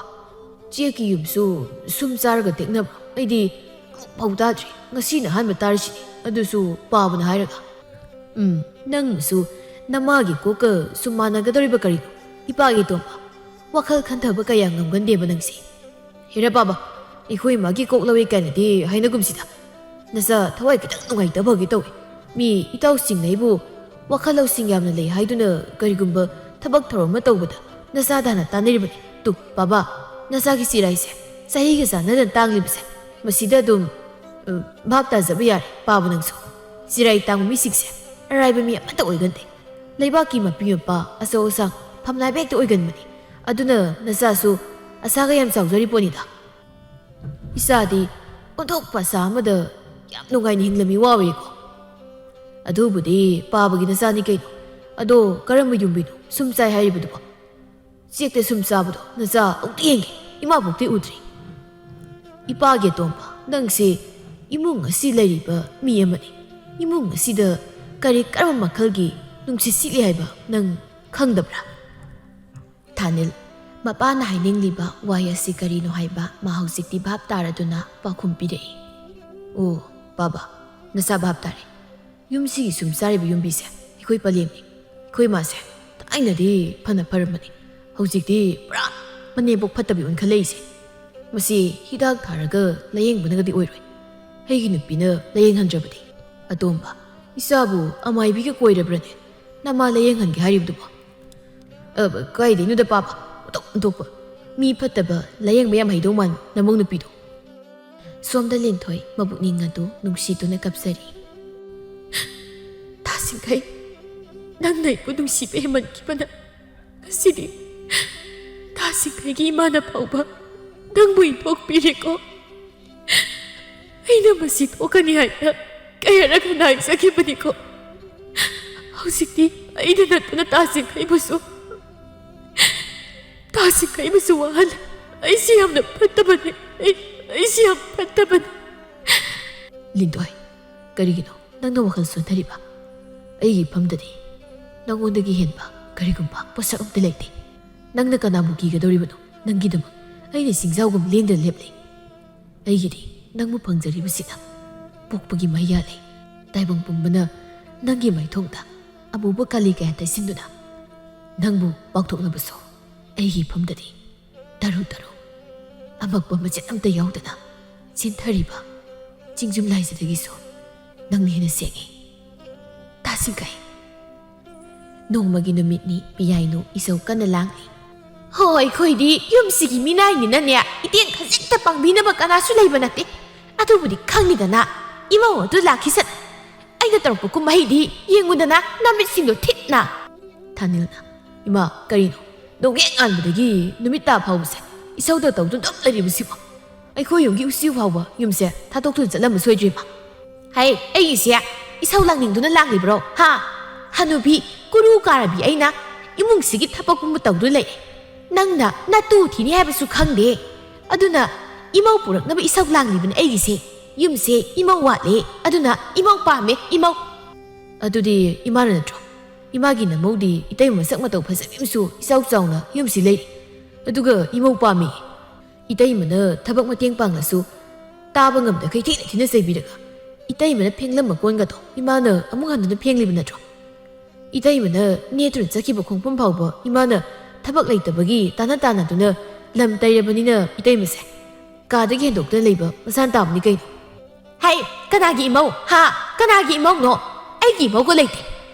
ꯆꯦꯛꯀꯤ ꯌꯨꯝꯁꯨ ꯁꯨꯝ ꯆꯥꯔꯒ ꯇꯦꯛꯅꯕ? ꯑꯩꯗꯤ ꯑꯃꯨꯛꯐꯥꯎ ꯇꯥꯗ꯭ꯔꯤ꯫ ꯉꯁꯤꯅ ꯑꯍꯥꯟꯕ ꯇꯥꯔꯤꯁꯤꯅꯤ꯫ ꯑꯗꯨꯁꯨ ꯄꯥꯕꯅ ꯍꯥꯏꯔꯒ꯫ ꯎꯝ, ꯅꯪꯁꯨ ꯅꯃꯥꯒꯤ ꯀꯣꯛꯀ ꯁꯨꯝ ꯃꯥꯟꯅꯒꯗꯧꯔꯤꯕ ꯀꯔꯤꯅꯣ? ꯏꯄꯥꯒꯤ ꯇꯣꯝꯕ, ꯋꯥꯈꯜ ꯈꯟꯊꯕ ꯀꯌꯥ ꯉꯝꯒꯟꯗꯦꯕ ꯅꯪꯁꯦ꯫ ꯍꯦꯔꯥ ꯄꯥꯕ, ꯑꯩꯈꯣꯏ ꯃꯥꯒꯤ ꯀꯣꯛ ꯂꯧꯏ ꯀꯥꯏꯅꯗꯤ ꯍꯥꯏꯅꯒꯨꯝꯁꯤꯗ꯫ ꯅꯆꯥ ꯊꯋꯥꯏ ꯈꯤꯇꯪ ꯅꯨꯡꯉꯥꯏꯇꯕꯒꯤ ꯇꯧꯏ꯫ ꯃꯤ ꯏꯇꯥꯎꯁꯤꯡꯅ ꯑꯩꯕꯨ ꯋꯥꯈꯜ ꯂꯧꯁꯤꯡ ꯌꯥꯝꯅ ꯂꯩ ꯍꯥꯏꯗꯨꯅ ꯀꯔꯤꯒꯨꯝꯕ ꯊꯕꯛ ꯊꯧꯔꯝ ꯑꯃ ꯇꯧꯕꯗ ꯅꯆꯥꯗ ꯍꯥꯟꯅ ꯇꯥꯟꯅꯔꯤꯕꯅꯤ꯫ ꯇꯨ, ꯄꯥꯕ, ꯅꯆꯥꯒꯤ ꯆꯤꯔꯥꯏꯁꯦ ꯆꯍꯤꯒ ꯆꯥꯟꯅꯗꯅ ꯇꯥꯡꯂꯤꯕꯁꯦ꯫ ꯃꯁꯤꯗ ꯑꯗꯨꯝ, ꯎꯝ, ꯚꯥꯞ ꯇꯥꯖꯕ ꯌꯥꯔꯦ, ꯄꯥꯕ ꯅꯪꯁꯨ꯫ ꯆꯤꯔꯥꯏ ꯇꯥꯡꯕ ꯃꯤꯁꯤꯡꯁꯦ ꯑꯔꯥꯏꯕ ꯃꯤ ꯑꯃꯠꯇ ꯑꯣꯏꯒꯟꯗꯦ꯫ ꯂꯩꯕꯥꯛꯀꯤ ꯃꯄꯤ ꯃꯄꯥ, ꯑꯆꯧ ꯑꯁꯥꯡ, ꯐꯝꯅꯥꯏꯕ ꯍꯦꯛꯇ ꯑꯣꯏꯒꯟꯕꯅꯤ꯫ ꯑꯗꯨꯅ ꯅꯆꯥꯁꯨ ꯑꯁꯥꯒ ꯌꯥꯝ ꯆꯥꯎꯖꯔꯤ ꯄꯣꯠꯅꯤꯗ꯫ ꯏꯆꯥꯗꯤ ꯑꯣꯟꯊꯣꯛꯄ ꯑꯁꯥ ꯑꯃꯗ ꯌꯥꯝ ꯅꯨꯡꯉꯥꯏꯅ ꯍꯤꯡꯂꯝꯃꯤ ꯋꯥ ꯑꯣꯏꯔꯦꯀꯣ꯫ ꯑꯗꯨꯕꯨꯗꯤ ꯄꯥꯕꯒꯤ ꯅꯆꯥꯅꯤ ꯀꯩꯅꯣ꯫ ꯑꯗꯣ ꯀꯔꯝꯕ ꯌꯨꯝꯕꯤꯅꯣ ꯁꯨꯝ ꯆꯥꯏ ꯍꯥꯏꯔꯤꯕꯗꯨꯕꯣ? ꯆꯦꯛꯇ ꯁꯨꯝ ꯆꯥꯕꯗꯣ ꯅꯆꯥ ꯑꯃꯨꯛꯇ ꯌꯦꯡꯒꯦ, ꯏꯃꯥꯕꯨꯛꯇꯤ ꯎꯗ꯭ꯔꯤ꯫ ꯏꯄꯥꯒꯤ ꯑꯇꯣꯝꯕ, ꯅꯪꯁꯦ ꯏꯃꯨꯡ ꯑꯁꯤ ꯂꯩꯔꯤꯕ ꯃꯤ ꯑꯃꯅꯤ꯫ ꯏꯃꯨꯡ ꯑꯁꯤꯗ ꯀꯔꯤ ꯀꯔꯝꯕ ꯃꯈꯜꯒꯤ ꯅꯨꯡꯁꯤꯠ ꯁꯤꯠꯂꯤ ꯍꯥꯏꯕ ꯅꯪ ꯈꯪꯗꯕ꯭ꯔꯥ? ꯊꯥꯅꯤꯜ, ꯃꯄꯥꯅ ꯍꯥꯏꯅꯤꯡꯂꯤꯕ ꯋꯥꯍꯩ ꯑꯁꯤ ꯀꯔꯤꯅꯣ ꯍꯥꯏꯕ ꯃꯥ ꯍꯧꯖꯤꯛꯇꯤ ꯚꯥꯞ ꯇꯥꯔꯗꯨꯅ ꯄꯥꯎꯈꯨꯝ ꯄꯤꯔꯛꯏ꯫ ꯑꯣ, ꯕꯥꯕꯥ, ꯅꯆꯥ ꯚꯥꯞ ꯇꯥꯔꯦ꯫ ꯌꯨꯝꯁꯤꯒꯤ ꯁꯨꯝ ꯆꯥꯔꯤꯕ ꯌꯨꯝꯕꯤꯁꯦ ꯑꯩꯈꯣꯏ ꯄꯂꯦꯝꯅꯤ꯫ ꯑꯩꯈꯣꯏ ꯃꯥꯁꯦ ꯊꯥꯏꯅꯗꯤ ꯐꯅ ꯐꯔꯝꯕꯅꯤ, ꯍꯧꯖꯤꯛꯇꯤ ꯄꯨꯔꯥ ꯃꯅꯦꯝꯄꯣꯛ ꯐꯠꯇꯕꯤ ꯑꯣꯟꯈꯠꯂꯛꯏꯁꯦ꯫ ꯃꯁꯤ ꯍꯤꯗꯥꯛ ꯊꯥꯔꯒ ꯂꯥꯌꯦꯡꯕꯅꯒꯗꯤ ꯑꯣꯏꯔꯣꯏ꯫ ꯑꯩꯒꯤ ꯅꯨꯄꯤꯅ ꯂꯥꯌꯦꯡꯍꯟꯗ꯭ꯔꯕꯗꯤ꯫ ꯑꯇꯣꯝꯕ, ꯏꯆꯥꯕꯨ ꯑꯃꯥꯏꯕꯤꯒ ꯀꯣꯏꯔꯕ꯭ꯔꯅꯦ? ꯅꯃꯥ ꯂꯥꯌꯦꯡꯍꯟꯒꯦ ꯍꯥꯏꯔꯤꯕꯗꯨꯕꯣ? ꯑ, ꯀꯥꯏꯗꯩꯅꯣꯗ ꯄꯥꯕ? ꯑꯣꯟꯊꯣꯛ ꯑꯣꯟꯊꯣꯛꯄ꯫ ꯃꯤ ꯐꯠꯇꯕ, ꯂꯥꯌꯦꯡꯕ ꯌꯥꯝ ꯍꯩꯗꯧ ꯃꯥꯟ ꯅꯃꯧ ꯅꯨꯄꯤꯗꯣ꯫ ꯁꯣꯝꯗ ꯂꯤꯟꯊꯣꯏ ꯃꯄꯨꯛꯅꯤꯡ ꯑꯗꯨ ꯅꯨꯡꯁꯤꯗꯨꯅ ꯀꯞꯆꯔꯤ꯫ ꯇꯥꯁꯤꯡꯈꯩ, ꯅꯪꯅ ꯑꯩꯕꯨ ꯅꯨꯡꯁꯤꯕ ꯍꯦꯟꯃꯟꯈꯤꯕꯅ ꯉꯁꯤꯗꯤ ꯇꯥꯁꯤꯡꯈꯩꯒꯤ ꯏꯃꯥꯅ ꯐꯥꯎꯕ ꯅꯪꯕꯨ ꯏꯟꯊꯣꯛꯄꯤꯔꯦꯀꯣ꯫ ꯑꯩꯅ ꯃꯁꯤ ꯊꯣꯛꯀꯅꯤ ꯍꯥꯏꯅ ꯀꯌꯥꯔꯛ ꯍꯟꯅ ꯍꯥꯏꯖꯈꯤꯕꯅꯤꯀꯣ꯫ ꯍꯧꯖꯤꯛꯇꯤ ꯑꯩꯅ ꯅꯠꯇꯅ ꯇꯥꯁꯤꯡꯈꯩꯕꯨꯁꯨ, ꯇꯥꯁꯤꯡꯈꯩꯕꯨꯁꯨ ꯋꯥꯍꯜꯂꯦ꯫ ꯑꯩꯁꯤ ꯌꯥꯝꯅ ꯐꯠꯇꯕꯅꯤ꯫ ꯑꯩ ꯑꯩꯁꯦ ꯌꯥꯝ ꯐꯠꯇꯕꯅꯤ꯫ ꯂꯤꯟꯗꯣꯏ, ꯀꯔꯤꯒꯤꯅꯣ ꯅꯪꯅ ꯋꯥꯈꯜ ꯁꯣꯟꯊꯔꯤꯕ? ꯑꯩꯒꯤ ꯏꯐꯝꯗꯗꯤ ꯅꯪꯉꯣꯟꯗꯒꯤ ꯍꯦꯟꯕ ꯀꯔꯤꯒꯨꯝꯕ ꯄꯣꯠꯁꯛ ꯑꯝꯇ ꯂꯩꯇꯦ꯫ ꯅꯪꯅ ꯀꯅꯥꯕꯨ ꯀꯤꯒꯗꯧꯔꯤꯕꯅꯣ? ꯅꯪꯒꯤꯗꯃꯛ ꯑꯩꯅ ꯁꯤꯡꯖꯥꯎꯒꯨꯝ ꯂꯦꯡꯗꯅ ꯂꯦꯞꯂꯤ꯫ ꯑꯩꯒꯤꯗꯤ ꯅꯪꯕꯨ ꯐꯪꯖꯔꯤꯕꯁꯤꯅ ꯄꯣꯛꯄꯒꯤ ꯃꯍꯩ ꯌꯥꯜꯂꯦ꯫ ꯇꯥꯏꯕꯪ ꯄꯨꯝꯕꯅ ꯅꯪꯒꯤ ꯃꯥꯏꯊꯣꯡꯗ ꯑꯃꯨꯕ ꯀꯥꯂꯤ ꯀꯌꯥ ꯇꯩꯁꯤꯟꯗꯨꯅ ꯅꯪꯕꯨ ꯄꯥꯡꯊꯣꯛꯅꯕꯁꯨ ꯑꯩꯒꯤ ꯏꯐꯝꯗꯗꯤ ꯇꯔꯨ ꯇꯔꯨ ꯑꯃꯛꯄ ꯃꯆꯦꯠ ꯑꯝꯇ ꯌꯥꯎꯗꯅ ꯆꯦꯟꯊꯔꯤꯕ ꯆꯤꯡꯖꯨꯝ ꯂꯥꯏꯖꯗꯒꯤꯁꯨ ꯅꯪꯅ ꯍꯦꯟꯅ ꯁꯦꯡꯉꯤ꯫ ꯇꯥꯁꯤꯡꯈꯩ꯫ ꯅꯣꯡꯃꯒꯤ ꯅꯨꯃꯤꯠꯅꯤ, ꯄꯤꯌꯥꯏꯅꯨ ꯏꯁꯧ ꯀꯟꯅ ꯂꯥꯡꯂꯤ꯫ "ꯍꯣ, ꯑꯩꯈꯣꯏꯗꯤ ꯌꯨꯝꯁꯤꯒꯤ ꯃꯤꯅꯥꯏꯅꯤꯅꯅꯦ, ꯏꯇꯦꯡ ꯈꯖꯤꯛꯇ ꯄꯥꯡꯕꯤꯅꯕ ꯀꯅꯥꯁꯨ ꯂꯩꯕ ꯅꯠꯇꯦ꯫ ꯑꯗꯨꯕꯨꯗꯤ ꯈꯪꯉꯤꯗꯅ, ꯏꯃꯧ ꯑꯗꯨ ꯂꯥꯛꯈꯤꯁꯅꯨ꯫ ꯑꯩꯅ ꯇꯧꯔꯛꯄ ꯀꯨꯝꯍꯩꯗꯤ ꯌꯦꯡꯉꯨꯗꯅ, ꯅꯃꯤꯠꯁꯤꯡꯗꯣ ꯊꯤꯠꯅ꯫" ꯊꯥꯅꯤꯜꯅ, "ꯏꯃꯥ, ꯀꯔꯤꯅꯣ? ꯅꯣꯡꯍꯦꯛ ꯉꯥꯟꯕꯗꯒꯤ ꯅꯨꯃꯤꯠ ꯇꯥ ꯐꯥꯎꯕꯁꯦ ꯏꯁꯧꯗ ꯇꯧꯗꯨꯅ ꯑꯗꯨꯝ ꯂꯩꯔꯤꯕꯁꯤꯕꯣ꯫ ꯑꯩꯈꯣꯏ ꯌꯨꯝꯒꯤ ꯎꯆꯤ ꯐꯥꯎꯕ ꯌꯨꯝꯁꯦ ꯊꯥꯗꯣꯛꯇꯨꯅ ꯆꯠꯂꯝꯕ ꯁꯣꯏꯗ꯭ꯔꯤꯃ꯫" "ꯍꯩ, ꯑꯩꯒꯤꯁꯦ ꯏꯁꯧ ꯂꯥꯡꯅꯤꯡꯗꯨꯅ ꯂꯥꯡꯂꯤꯕ꯭ꯔꯣ? ꯍꯥ? ꯍꯅꯨꯕꯤ ꯀꯨꯔꯨ ꯀꯥꯔꯕꯤ ꯑꯩꯅ ꯏꯃꯨꯡꯁꯤꯒꯤ ꯊꯕꯛ ꯄꯨꯝꯕ ꯇꯧꯗꯨꯅ ꯂꯩꯔꯦ꯫ ꯅꯪꯅ ꯅꯇꯨ ꯊꯤꯅꯤ ꯍꯥꯏꯕꯁꯨ ꯈꯪꯗꯦ꯫ ꯑꯗꯨꯅ ꯏꯃꯧ ꯄꯨꯔꯛꯅꯕ ꯏꯁꯧ ꯂꯥꯡꯂꯤꯕꯅꯤ ꯑꯩꯒꯤꯁꯦ꯫ ꯌꯨꯝꯁꯦ ꯏꯃꯧ ꯋꯥꯠꯂꯦ, ꯑꯗꯨꯅ ꯏꯃꯧ ꯄꯥꯝꯃꯦ, ꯏꯃꯧ꯫" "ꯑꯗꯨꯗꯤ ꯏꯃꯥꯅ ꯅꯠꯇ꯭ꯔꯣ? ꯏꯃꯥꯒꯤ ꯅꯃꯧꯗꯤ ꯏꯇꯩꯃ ꯃꯁꯛ ꯃꯇꯧ ꯐꯖꯕꯤ ꯑꯃꯁꯨ ꯏꯆꯥꯎ ꯆꯥꯎꯅ ꯌꯨꯝꯁꯤ ꯂꯩꯔꯤ꯫ ꯑꯗꯨꯒ ꯏꯃꯧ ꯄꯥꯝꯃꯤ꯫ ꯏꯇꯩꯃꯅ ꯊꯕꯛ ꯃꯇꯦꯡ ꯄꯥꯡꯂꯁꯨ ꯇꯥꯕ ꯉꯝꯗꯈꯩ ꯊꯤꯅ ꯊꯤꯅ ꯆꯩꯕꯤꯔꯒ ꯏꯇꯩꯃꯅ ꯐꯦꯡꯂꯝꯕ ꯀꯣꯟꯒꯗꯣ ꯏꯃꯥꯅ ꯑꯃꯨꯛ ꯍꯟꯗꯨꯅ ꯐꯦꯡꯂꯤꯕ ꯅꯠꯇ꯭ꯔꯣ? ꯏꯇꯩꯃꯅ ꯅꯦꯠꯇꯨꯅ ꯆꯠꯈꯤꯕ ꯈꯣꯡꯐꯝ ꯐꯥꯎꯕ ꯏꯃꯥꯅ ꯊꯕꯛ ꯂꯩꯇꯕꯒꯤ ꯇꯥꯅ ꯇꯥꯅꯗꯨꯅ ꯂꯝ ꯇꯩꯔꯕꯅꯤꯅ ꯏꯇꯩꯃꯁꯦ ꯀꯥꯗꯒꯤ ꯍꯦꯟꯗꯣꯛꯇꯅ ꯂꯩꯕ ꯃꯁꯥꯅ ꯇꯥꯕꯅꯤ ꯀꯩꯅꯣ?" "ꯍꯩ, ꯀꯅꯥꯒꯤ ꯏꯃꯧ? ꯍꯥ? ꯀꯅꯥꯒꯤ ꯏꯃꯧꯅꯣ? ꯑꯩꯒꯤ ꯏꯃꯧꯒ ꯂꯩꯇꯦ꯫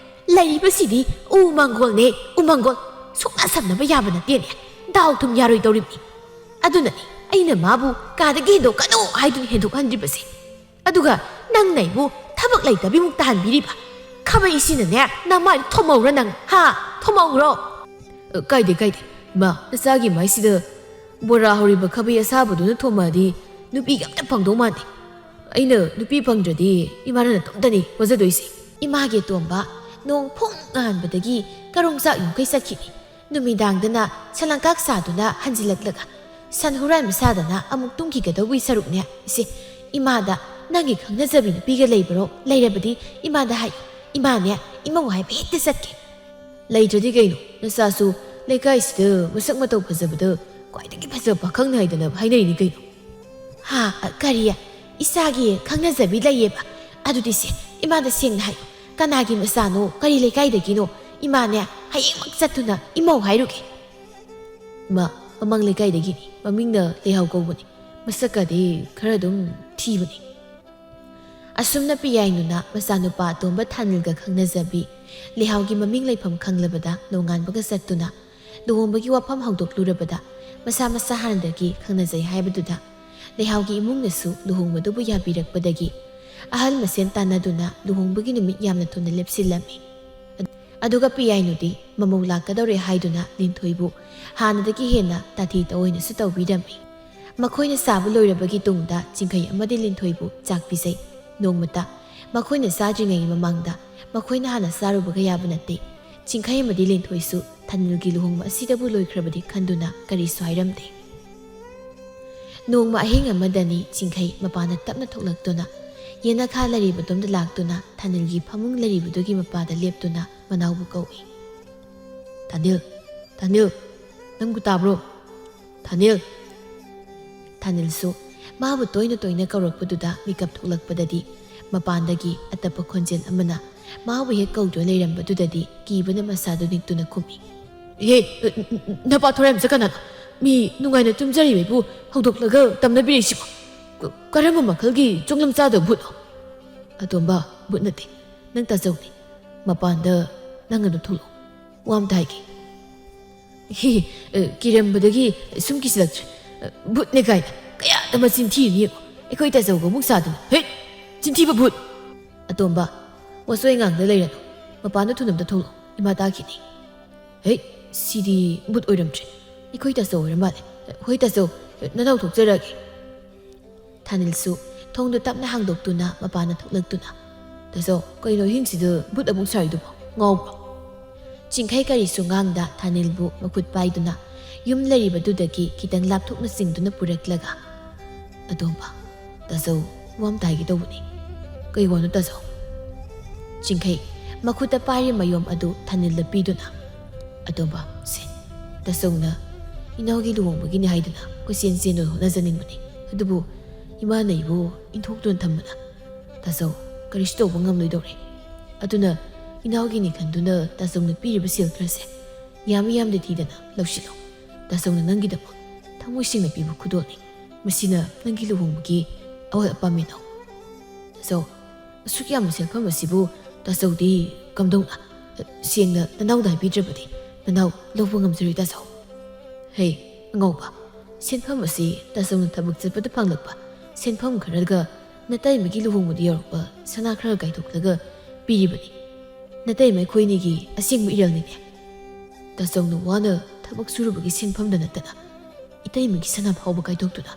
ꯂꯩꯔꯤꯕꯁꯤꯗꯤ ꯎ ꯃꯪꯒꯣꯜꯅꯦ, ꯎ ꯃꯪꯒꯣꯜ꯫ ꯁꯨꯛꯅ ꯁꯝꯅꯕ ꯌꯥꯕ ꯅꯠꯇꯦꯅꯦ꯫ ꯗꯥꯎ ꯊꯨꯝ ꯌꯥꯔꯣꯏꯗꯧꯔꯤꯕꯅꯤ꯫ ꯑꯗꯨꯅꯅꯤ ꯑꯩꯅ ꯃꯥꯕꯨ ꯀꯥꯗꯒꯤ ꯍꯦꯟꯗꯣꯛꯀꯅꯨ ꯍꯥꯏꯗꯨꯅ ꯍꯦꯟꯗꯣꯛꯍꯟꯗ꯭ꯔꯤꯕꯁꯦ꯫ ꯑꯗꯨꯒ ꯅꯪꯅ ꯑꯩꯕꯨ ꯊꯕꯛ ꯂꯩꯇꯕꯤꯃꯨꯛ ꯇꯥꯍꯟꯕꯤꯔꯤꯕ꯫ ꯈꯥꯕꯩꯁꯤꯅꯅꯦ ꯅꯃꯥꯏꯗ ꯊꯣꯝꯍꯧꯔ ꯅꯪ, ꯍꯥ? ꯊꯣꯝꯍꯧꯔꯣ꯫" "ꯑ, ꯀꯥꯏꯗꯦ, ꯀꯥꯏꯗꯦ꯫ ꯏꯃꯥ, ꯅꯆꯥꯒꯤ ꯃꯥꯏꯁꯤꯗ ꯕꯣꯔꯥ ꯍꯧꯔꯤꯕ ꯈꯥꯕꯩ ꯑꯁꯥꯕꯗꯨꯅ ꯊꯣꯝꯃꯛꯑꯗꯤ ꯅꯨꯄꯤꯒ ꯑꯝꯇ ꯐꯪꯗꯧ ꯃꯥꯟꯗꯦ꯫ ꯑꯩꯅ ꯅꯨꯄꯤ ꯐꯪꯗ꯭ꯔꯗꯤ ꯏꯃꯥꯅ ꯅꯇꯣꯝꯇꯅꯤ ꯋꯥꯖꯗꯣꯏꯁꯦ꯫" ꯏꯃꯥꯒꯤ ꯑꯇꯣꯝꯕ ꯅꯣꯡ ꯐꯨꯡ ꯉꯥꯟꯕꯗꯒꯤ ꯀꯔꯣꯡ ꯆꯥꯛ ꯌꯨꯝꯈꯩ ꯆꯠꯈꯤꯅꯤ꯫ ꯅꯨꯃꯤꯗꯥꯡꯗꯅ ꯁꯂꯪꯀꯥꯛ ꯁꯥꯗꯨꯅ ꯍꯟꯖꯤꯜꯂꯛꯂꯒ ꯁꯟ ꯍꯨꯔꯥꯟꯕ ꯁꯥꯗꯅ ꯑꯃꯨꯛ ꯇꯨꯝꯈꯤꯒꯗꯧꯕꯒꯤ ꯁꯔꯨꯛꯅꯦ꯫ ꯏꯁꯦ, ꯏꯃꯥꯗ "ꯅꯪꯒꯤ ꯈꯪꯅꯖꯕꯤ ꯅꯨꯄꯤꯒ ꯂꯩꯕꯔꯣ? ꯂꯩꯔꯕꯗꯤ ꯏꯃꯥꯗ ꯍꯥꯏꯌꯨ꯫ ꯏꯃꯥꯅꯦ, ꯏꯃꯧ ꯍꯥꯏꯕ ꯍꯦꯛꯇ ꯆꯠꯀꯦ꯫ ꯂꯩꯇ꯭ꯔꯗꯤ ꯀꯩꯅꯣ? ꯅꯆꯥꯁꯨ ꯂꯩꯀꯥꯏꯁꯤꯗ ꯃꯁꯛ ꯃꯇꯧ ꯐꯖꯕꯗ ꯈ꯭ꯋꯥꯏꯗꯒꯤ ꯐꯖꯕ ꯄꯥꯈꯪꯅꯤ ꯍꯥꯏꯗꯅ ꯍꯥꯏꯅꯔꯤꯅꯤ ꯀꯩꯅꯣ?" "ꯍꯥ? ꯀꯔꯤ? ꯏꯆꯥꯒꯤ ꯈꯪꯅꯖꯕꯤ ꯂꯩꯌꯦꯕ? ꯑꯗꯨꯗꯤ ꯁꯦ, ꯏꯃꯥꯗ ꯁꯦꯡꯅ ꯍꯥꯏꯌꯨ꯫ ꯀꯅꯥꯒꯤ ꯃꯆꯥꯅꯣ? ꯀꯔꯤ ꯂꯩꯀꯥꯏꯗꯒꯤꯅꯣ? ꯏꯃꯥꯅꯦ, ꯍꯌꯦꯡꯃꯛ ꯆꯠꯇꯨꯅ ꯏꯃꯧ ꯍꯥꯏꯔꯨꯒꯦ꯫" "ꯏꯃꯥ, ꯃꯃꯥꯡ ꯂꯩꯀꯥꯏꯗꯒꯤꯅꯤ꯫ ꯃꯃꯤꯡꯅ ꯂꯩꯍꯥꯎ ꯀꯧꯕꯅꯤ꯫ ꯃꯁꯛꯀꯗꯤ ꯈꯔ ꯑꯗꯨꯝ ꯊꯤꯕꯅꯤ꯫" ꯑꯁꯨꯝꯅ ꯄꯤꯌꯥꯏꯅꯨꯅ ꯃꯆꯥꯅꯨꯄꯥ ꯑꯇꯣꯝꯕ ꯊꯥꯅꯤꯜꯒ ꯈꯪꯅꯖꯕꯤ, ꯂꯩꯍꯥꯎꯒꯤ ꯃꯃꯤꯡ ꯂꯩꯐꯝ ꯈꯪꯂꯕꯗ ꯅꯣꯡꯉꯥꯟꯕꯒ ꯆꯠꯇꯨꯅ ꯂꯨꯍꯣꯡꯕꯒꯤ ꯋꯥꯐꯝ ꯍꯧꯗꯣꯛꯂꯨꯔꯕꯗ, ꯃꯁꯥ ꯃꯁꯥ ꯍꯥꯟꯅꯗꯒꯤ ꯈꯪꯅꯖꯩ ꯍꯥꯏꯕꯗꯨꯗ ꯂꯩꯍꯥꯎꯒꯤ ꯏꯃꯨꯡꯅꯁꯨ ꯂꯨꯍꯣꯡꯕꯗꯨꯕꯨ ꯌꯥꯕꯤꯔꯛꯄꯗꯒꯤ ꯑꯍꯜ ꯃꯁꯦꯟ ꯇꯥꯟꯅꯗꯨꯅ ꯂꯨꯍꯣꯡꯕꯒꯤ ꯅꯨꯃꯤꯠ ꯌꯥꯝꯅ ꯊꯨꯅ ꯂꯦꯞꯁꯤꯜꯂꯝꯃꯤ꯫ ꯑꯗꯨꯒ ꯄꯤꯌꯥꯏꯅꯨꯗꯤ ꯃꯃꯧ ꯂꯥꯛꯀꯗꯧꯔꯦ ꯍꯥꯏꯗꯨꯅ ꯂꯤꯟꯊꯣꯏꯕꯨ ꯍꯥꯟꯅꯗꯒꯤ ꯍꯦꯟꯅ ꯇꯥꯊꯤ ꯇꯑꯣꯏꯅꯁꯨ ꯇꯧꯕꯤꯔꯝꯃꯤ꯫ ꯃꯈꯣꯏꯅ ꯆꯥꯕ ꯂꯣꯏꯔꯕꯒꯤ ꯇꯨꯡꯗ ꯆꯤꯡꯈꯩ ꯑꯃꯗꯤ ꯂꯤꯟꯊꯣꯏꯕꯨ ꯆꯥꯛ ꯄꯤꯖꯩ꯫ ꯅꯣꯡꯃꯇ ꯃꯈꯣꯏꯅ ꯆꯥꯗ꯭ꯔꯤꯉꯩꯒꯤ ꯃꯃꯥꯡꯗ ꯃꯈꯣꯏꯅ ꯍꯥꯟꯅ ꯆꯥꯔꯨꯕꯒ ꯌꯥꯕ ꯅꯠꯇꯦ꯫ ꯆꯤꯡꯈꯩ ꯑꯃꯗꯤ ꯂꯤꯟꯊꯣꯏꯁꯨ ꯊꯥꯅꯤꯜꯒꯤ ꯂꯨꯍꯣꯡꯕ ꯑꯁꯤꯗꯕꯨ ꯂꯣꯏꯈ꯭ꯔꯕꯗꯤ ꯈꯟꯗꯨꯅ ꯀꯔꯤꯁꯨ ꯍꯥꯏꯔꯝꯗꯦ꯫ ꯅꯣꯡꯃ ꯑꯍꯤꯡ ꯑꯃꯗꯅꯤ ꯆꯤꯡꯈꯩ ꯃꯄꯥꯟꯗ ꯇꯞꯅ ꯊꯣꯛꯂꯛꯇꯨꯅ ꯌꯦꯅꯈꯥ ꯂꯩꯔꯤꯕꯗꯣꯝꯗ ꯂꯥꯛꯇꯨꯅ ꯊꯥꯅꯤꯜꯒꯤ ꯐꯃꯨꯡ ꯂꯩꯔꯤꯕꯗꯨꯒꯤ ꯃꯄꯥꯗ ꯂꯦꯞꯇꯨꯅ ꯃꯅꯥꯎꯕꯨ ꯀꯧꯏ꯫ "ꯊꯥꯅꯤꯜ, ꯊꯥꯅꯤꯜ, ꯅꯪꯕꯨ ꯇꯥꯕ꯭ꯔꯣ? ꯊꯥꯅꯤꯜ!" ꯊꯥꯅꯤꯜꯁꯨ ꯃꯥꯕꯨ ꯇꯣꯏꯅ ꯇꯣꯏꯅ ꯀꯧꯔꯛꯄꯗꯨꯗ ꯃꯤꯀꯞ ꯊꯣꯛꯂꯛꯄꯗꯗꯤ ꯃꯄꯥꯟꯗꯒꯤ ꯑꯇꯞꯄ ꯈꯣꯟꯖꯦꯜ ꯑꯃꯅ ꯃꯥꯕꯨ ꯍꯦꯛ ꯀꯧꯗꯨꯅ ꯂꯩꯔꯝꯕꯗꯨꯗꯗꯤ ꯀꯤꯕꯅ ꯃꯁꯥꯗꯨ ꯅꯤꯛꯇꯨꯅ ꯈꯨꯝꯃꯤ꯫ "ꯏꯍꯦ, ꯅꯄꯥ ꯊꯣꯔꯥꯏ ꯃꯆꯥ ꯀꯅꯥꯅꯣ? ꯃꯤ ꯅꯨꯡꯉꯥꯏꯅ ꯇꯨꯝꯖꯔꯤꯕꯩꯕꯨ ꯍꯧꯗꯣꯛꯂꯒ ꯇꯝꯅꯕꯤꯔꯛꯏꯁꯤꯕꯣ? ꯀ-, ꯀꯔꯝꯕ ꯃꯈꯜꯒꯤ ꯆꯣꯡꯂꯝ ꯆꯥꯗꯕ ꯚꯨꯠꯅꯣ?" "ꯑꯇꯣꯝꯕ, ꯚꯨꯠ ꯅꯠꯇꯦ, ꯅꯪ ꯇꯥꯖꯧꯅꯦ꯫ ꯃꯄꯥꯟꯗ ꯅꯪ ꯑꯗꯨꯝ ꯊꯣꯛꯂꯛꯑꯣ, ꯋꯥ ꯑꯝꯇ ꯍꯥꯏꯒꯦ꯫" "ꯍꯤ, ꯑ, ꯀꯤꯔꯝꯕꯗꯒꯤ ꯁꯨꯝ ꯀꯤꯁꯤꯜꯂꯛꯇ꯭ꯔꯦ꯫ ꯑ, ꯚꯨꯠꯅꯦ ꯀꯥꯏꯅ ꯀꯌꯥꯗ ꯃꯆꯤꯟ ꯊꯤꯔꯤꯅꯤ ꯌꯦꯡꯉꯣ꯫ ꯑꯩꯈꯣꯏ ꯇꯥꯖꯧꯒ ꯑꯃꯨꯛ ꯁꯥꯗꯅ꯫ ꯍꯦꯠ! ꯆꯤꯟꯊꯤꯕ ꯚꯨꯠ!" "ꯑꯇꯣꯝꯕ, ꯋꯥꯆꯣꯏ ꯉꯥꯡꯗ ꯂꯩꯔꯅꯨ꯫ ꯃꯄꯥꯟꯗ ꯊꯨꯅ ꯑꯝꯇ ꯊꯣꯛꯂꯛꯑꯣ꯫ ꯏꯃꯥ ꯇꯥꯈꯤꯅꯤ꯫" "ꯍꯦꯠ! ꯁꯤꯗꯤ ꯚꯨꯠ ꯑꯣꯏꯔꯝꯗ꯭ꯔꯦ꯫ ꯑꯩꯈꯣꯏ ꯇꯥꯖꯧ ꯑꯣꯏꯔ ꯃꯥꯜꯂꯦ꯫ ꯍꯣꯏ ꯇꯥꯖꯧ, ꯅꯅꯥꯎ ꯊꯣꯛꯆꯔꯛꯑꯒꯦ꯫" ꯊꯥꯅꯤꯜꯁꯨ ꯊꯣꯡꯗꯨ ꯇꯞꯅ ꯍꯥꯡꯗꯣꯛꯇꯨꯅ ꯃꯄꯥꯟꯗ ꯊꯣꯛꯂꯛꯇꯨꯅ, "ꯇꯥꯖꯧ, ꯀꯩꯅꯣ ꯑꯍꯤꯡꯁꯤꯗ ꯚꯨꯠ ꯑꯃꯨꯛ ꯁꯥꯔꯤꯗꯨꯕꯣ? ꯉꯥꯎꯕ꯭ꯔꯣ?" ꯆꯤꯡꯈꯩ ꯀꯔꯤꯁꯨ ꯉꯥꯡꯗ ꯊꯥꯅꯤꯜꯕꯨ ꯃꯈꯨꯠ ꯄꯥꯏꯗꯨꯅ ꯌꯨꯝ ꯂꯩꯔꯤꯕꯗꯨꯗꯒꯤ ꯈꯤꯇꯪ ꯂꯥꯞꯊꯣꯛꯅ ꯆꯤꯡꯗꯨꯅ ꯄꯨꯔꯛꯂꯒ, "ꯑꯇꯣꯝꯕ, ꯇꯥꯆꯧ ꯋꯥ ꯑꯃꯇ ꯍꯥꯏꯒꯦ ꯇꯧꯕꯅꯤ꯫" "ꯀꯩ ꯋꯥꯅꯣ ꯇꯥꯆꯧ?" ꯆꯤꯡꯈꯩ ꯃꯈꯨꯠꯇ ꯄꯥꯏꯔꯤ ꯃꯌꯣꯝ ꯑꯗꯨ ꯊꯥꯅꯤꯜꯗ ꯄꯤꯗꯨꯅ, "ꯑꯇꯣꯝꯕ, ꯁꯦ, ꯇꯥꯆꯧꯅ ꯏꯅꯥꯎꯒꯤ ꯂꯨꯍꯣꯡꯕꯒꯤꯅꯤ ꯍꯥꯏꯗꯨꯅ ꯀꯣꯏꯆꯦꯟ ꯆꯦꯟꯗꯨꯅ ꯍꯣꯠꯅꯖꯅꯤꯡꯕꯅꯤ꯫ ꯑꯗꯨꯕꯨ ꯏꯃꯥꯅ ꯑꯩꯕꯨ ꯏꯟꯊꯣꯛꯇꯨꯅ ꯊꯝꯕꯅ ꯇꯥꯆꯧ ꯀꯔꯤꯁꯨ ꯇꯧꯕ ꯉꯝꯂꯣꯏꯗꯧꯔꯦ꯫ ꯑꯗꯨꯅ ꯏꯅꯥꯎꯒꯤꯅꯤ ꯈꯟꯗꯨꯅ ꯇꯥꯆꯧꯅ ꯄꯤꯔꯤꯕ ꯁꯦꯜ ꯈꯔꯁꯦ ꯌꯥꯝꯃꯤ ꯌꯥꯝꯗꯦ ꯊꯤꯗꯅ ꯂꯧꯁꯤꯜꯂꯣ꯫ ꯇꯥꯆꯧꯅ ꯅꯪꯒꯤꯗꯃꯛ ꯊꯃꯣꯏ ꯁꯦꯡꯅ ꯄꯤꯕ ꯈꯨꯗꯣꯜꯅꯤ꯫ ꯃꯁꯤꯅ ꯅꯪꯒꯤ ꯂꯨꯍꯣꯡꯕꯒꯤ ꯑꯋꯥꯠ ꯑꯄꯥ ꯃꯦꯟꯅꯧ꯫" "ꯇꯥꯆꯧ, ꯑꯁꯨꯛ ꯌꯥꯝꯕ ꯁꯦꯟꯐꯝ ꯑꯁꯤꯕꯨ ꯇꯥꯆꯧꯗꯤ ꯀꯝꯗꯧꯅ? ꯁꯦꯡꯅ ꯅꯅꯥꯎꯗ ꯍꯥꯏꯕꯤꯗ꯭ꯔꯕꯗꯤ ꯅꯅꯥꯎ ꯂꯧꯕ ꯉꯝꯖꯔꯣꯏ ꯇꯥꯆꯧ꯫" "ꯍꯦ ꯑꯉꯧꯕ, ꯁꯦꯟꯐꯝ ꯑꯁꯤ ꯇꯥꯆꯧꯅ ꯊꯕꯛ ꯆꯠꯄꯗ ꯐꯪꯂꯛꯄ ꯁꯦꯟꯐꯝ ꯈꯔꯒ ꯅꯇꯩꯃꯒꯤ ꯂꯨꯍꯣꯡꯕꯗ ꯌꯧꯔꯛꯄ ꯁꯅꯥ ꯈꯔ ꯀꯥꯏꯊꯣꯛꯂꯒ ꯄꯤꯔꯤꯕꯅꯤ꯫ ꯅꯇꯩꯃ ꯑꯩꯈꯣꯏꯅꯤꯒꯤ ꯑꯁꯦꯡꯕ ꯏꯔꯜꯅꯤꯅꯦ꯫ ꯇꯥꯆꯧꯅ ꯋꯥꯅ ꯊꯕꯛ ꯁꯨꯔꯨꯕꯒꯤ ꯁꯦꯟꯐꯝꯗ ꯅꯠꯇꯅ ꯏꯇꯩꯃꯒꯤ ꯁꯅꯥ ꯐꯥꯎꯕ ꯀꯥꯏꯊꯣꯛꯇꯨꯅ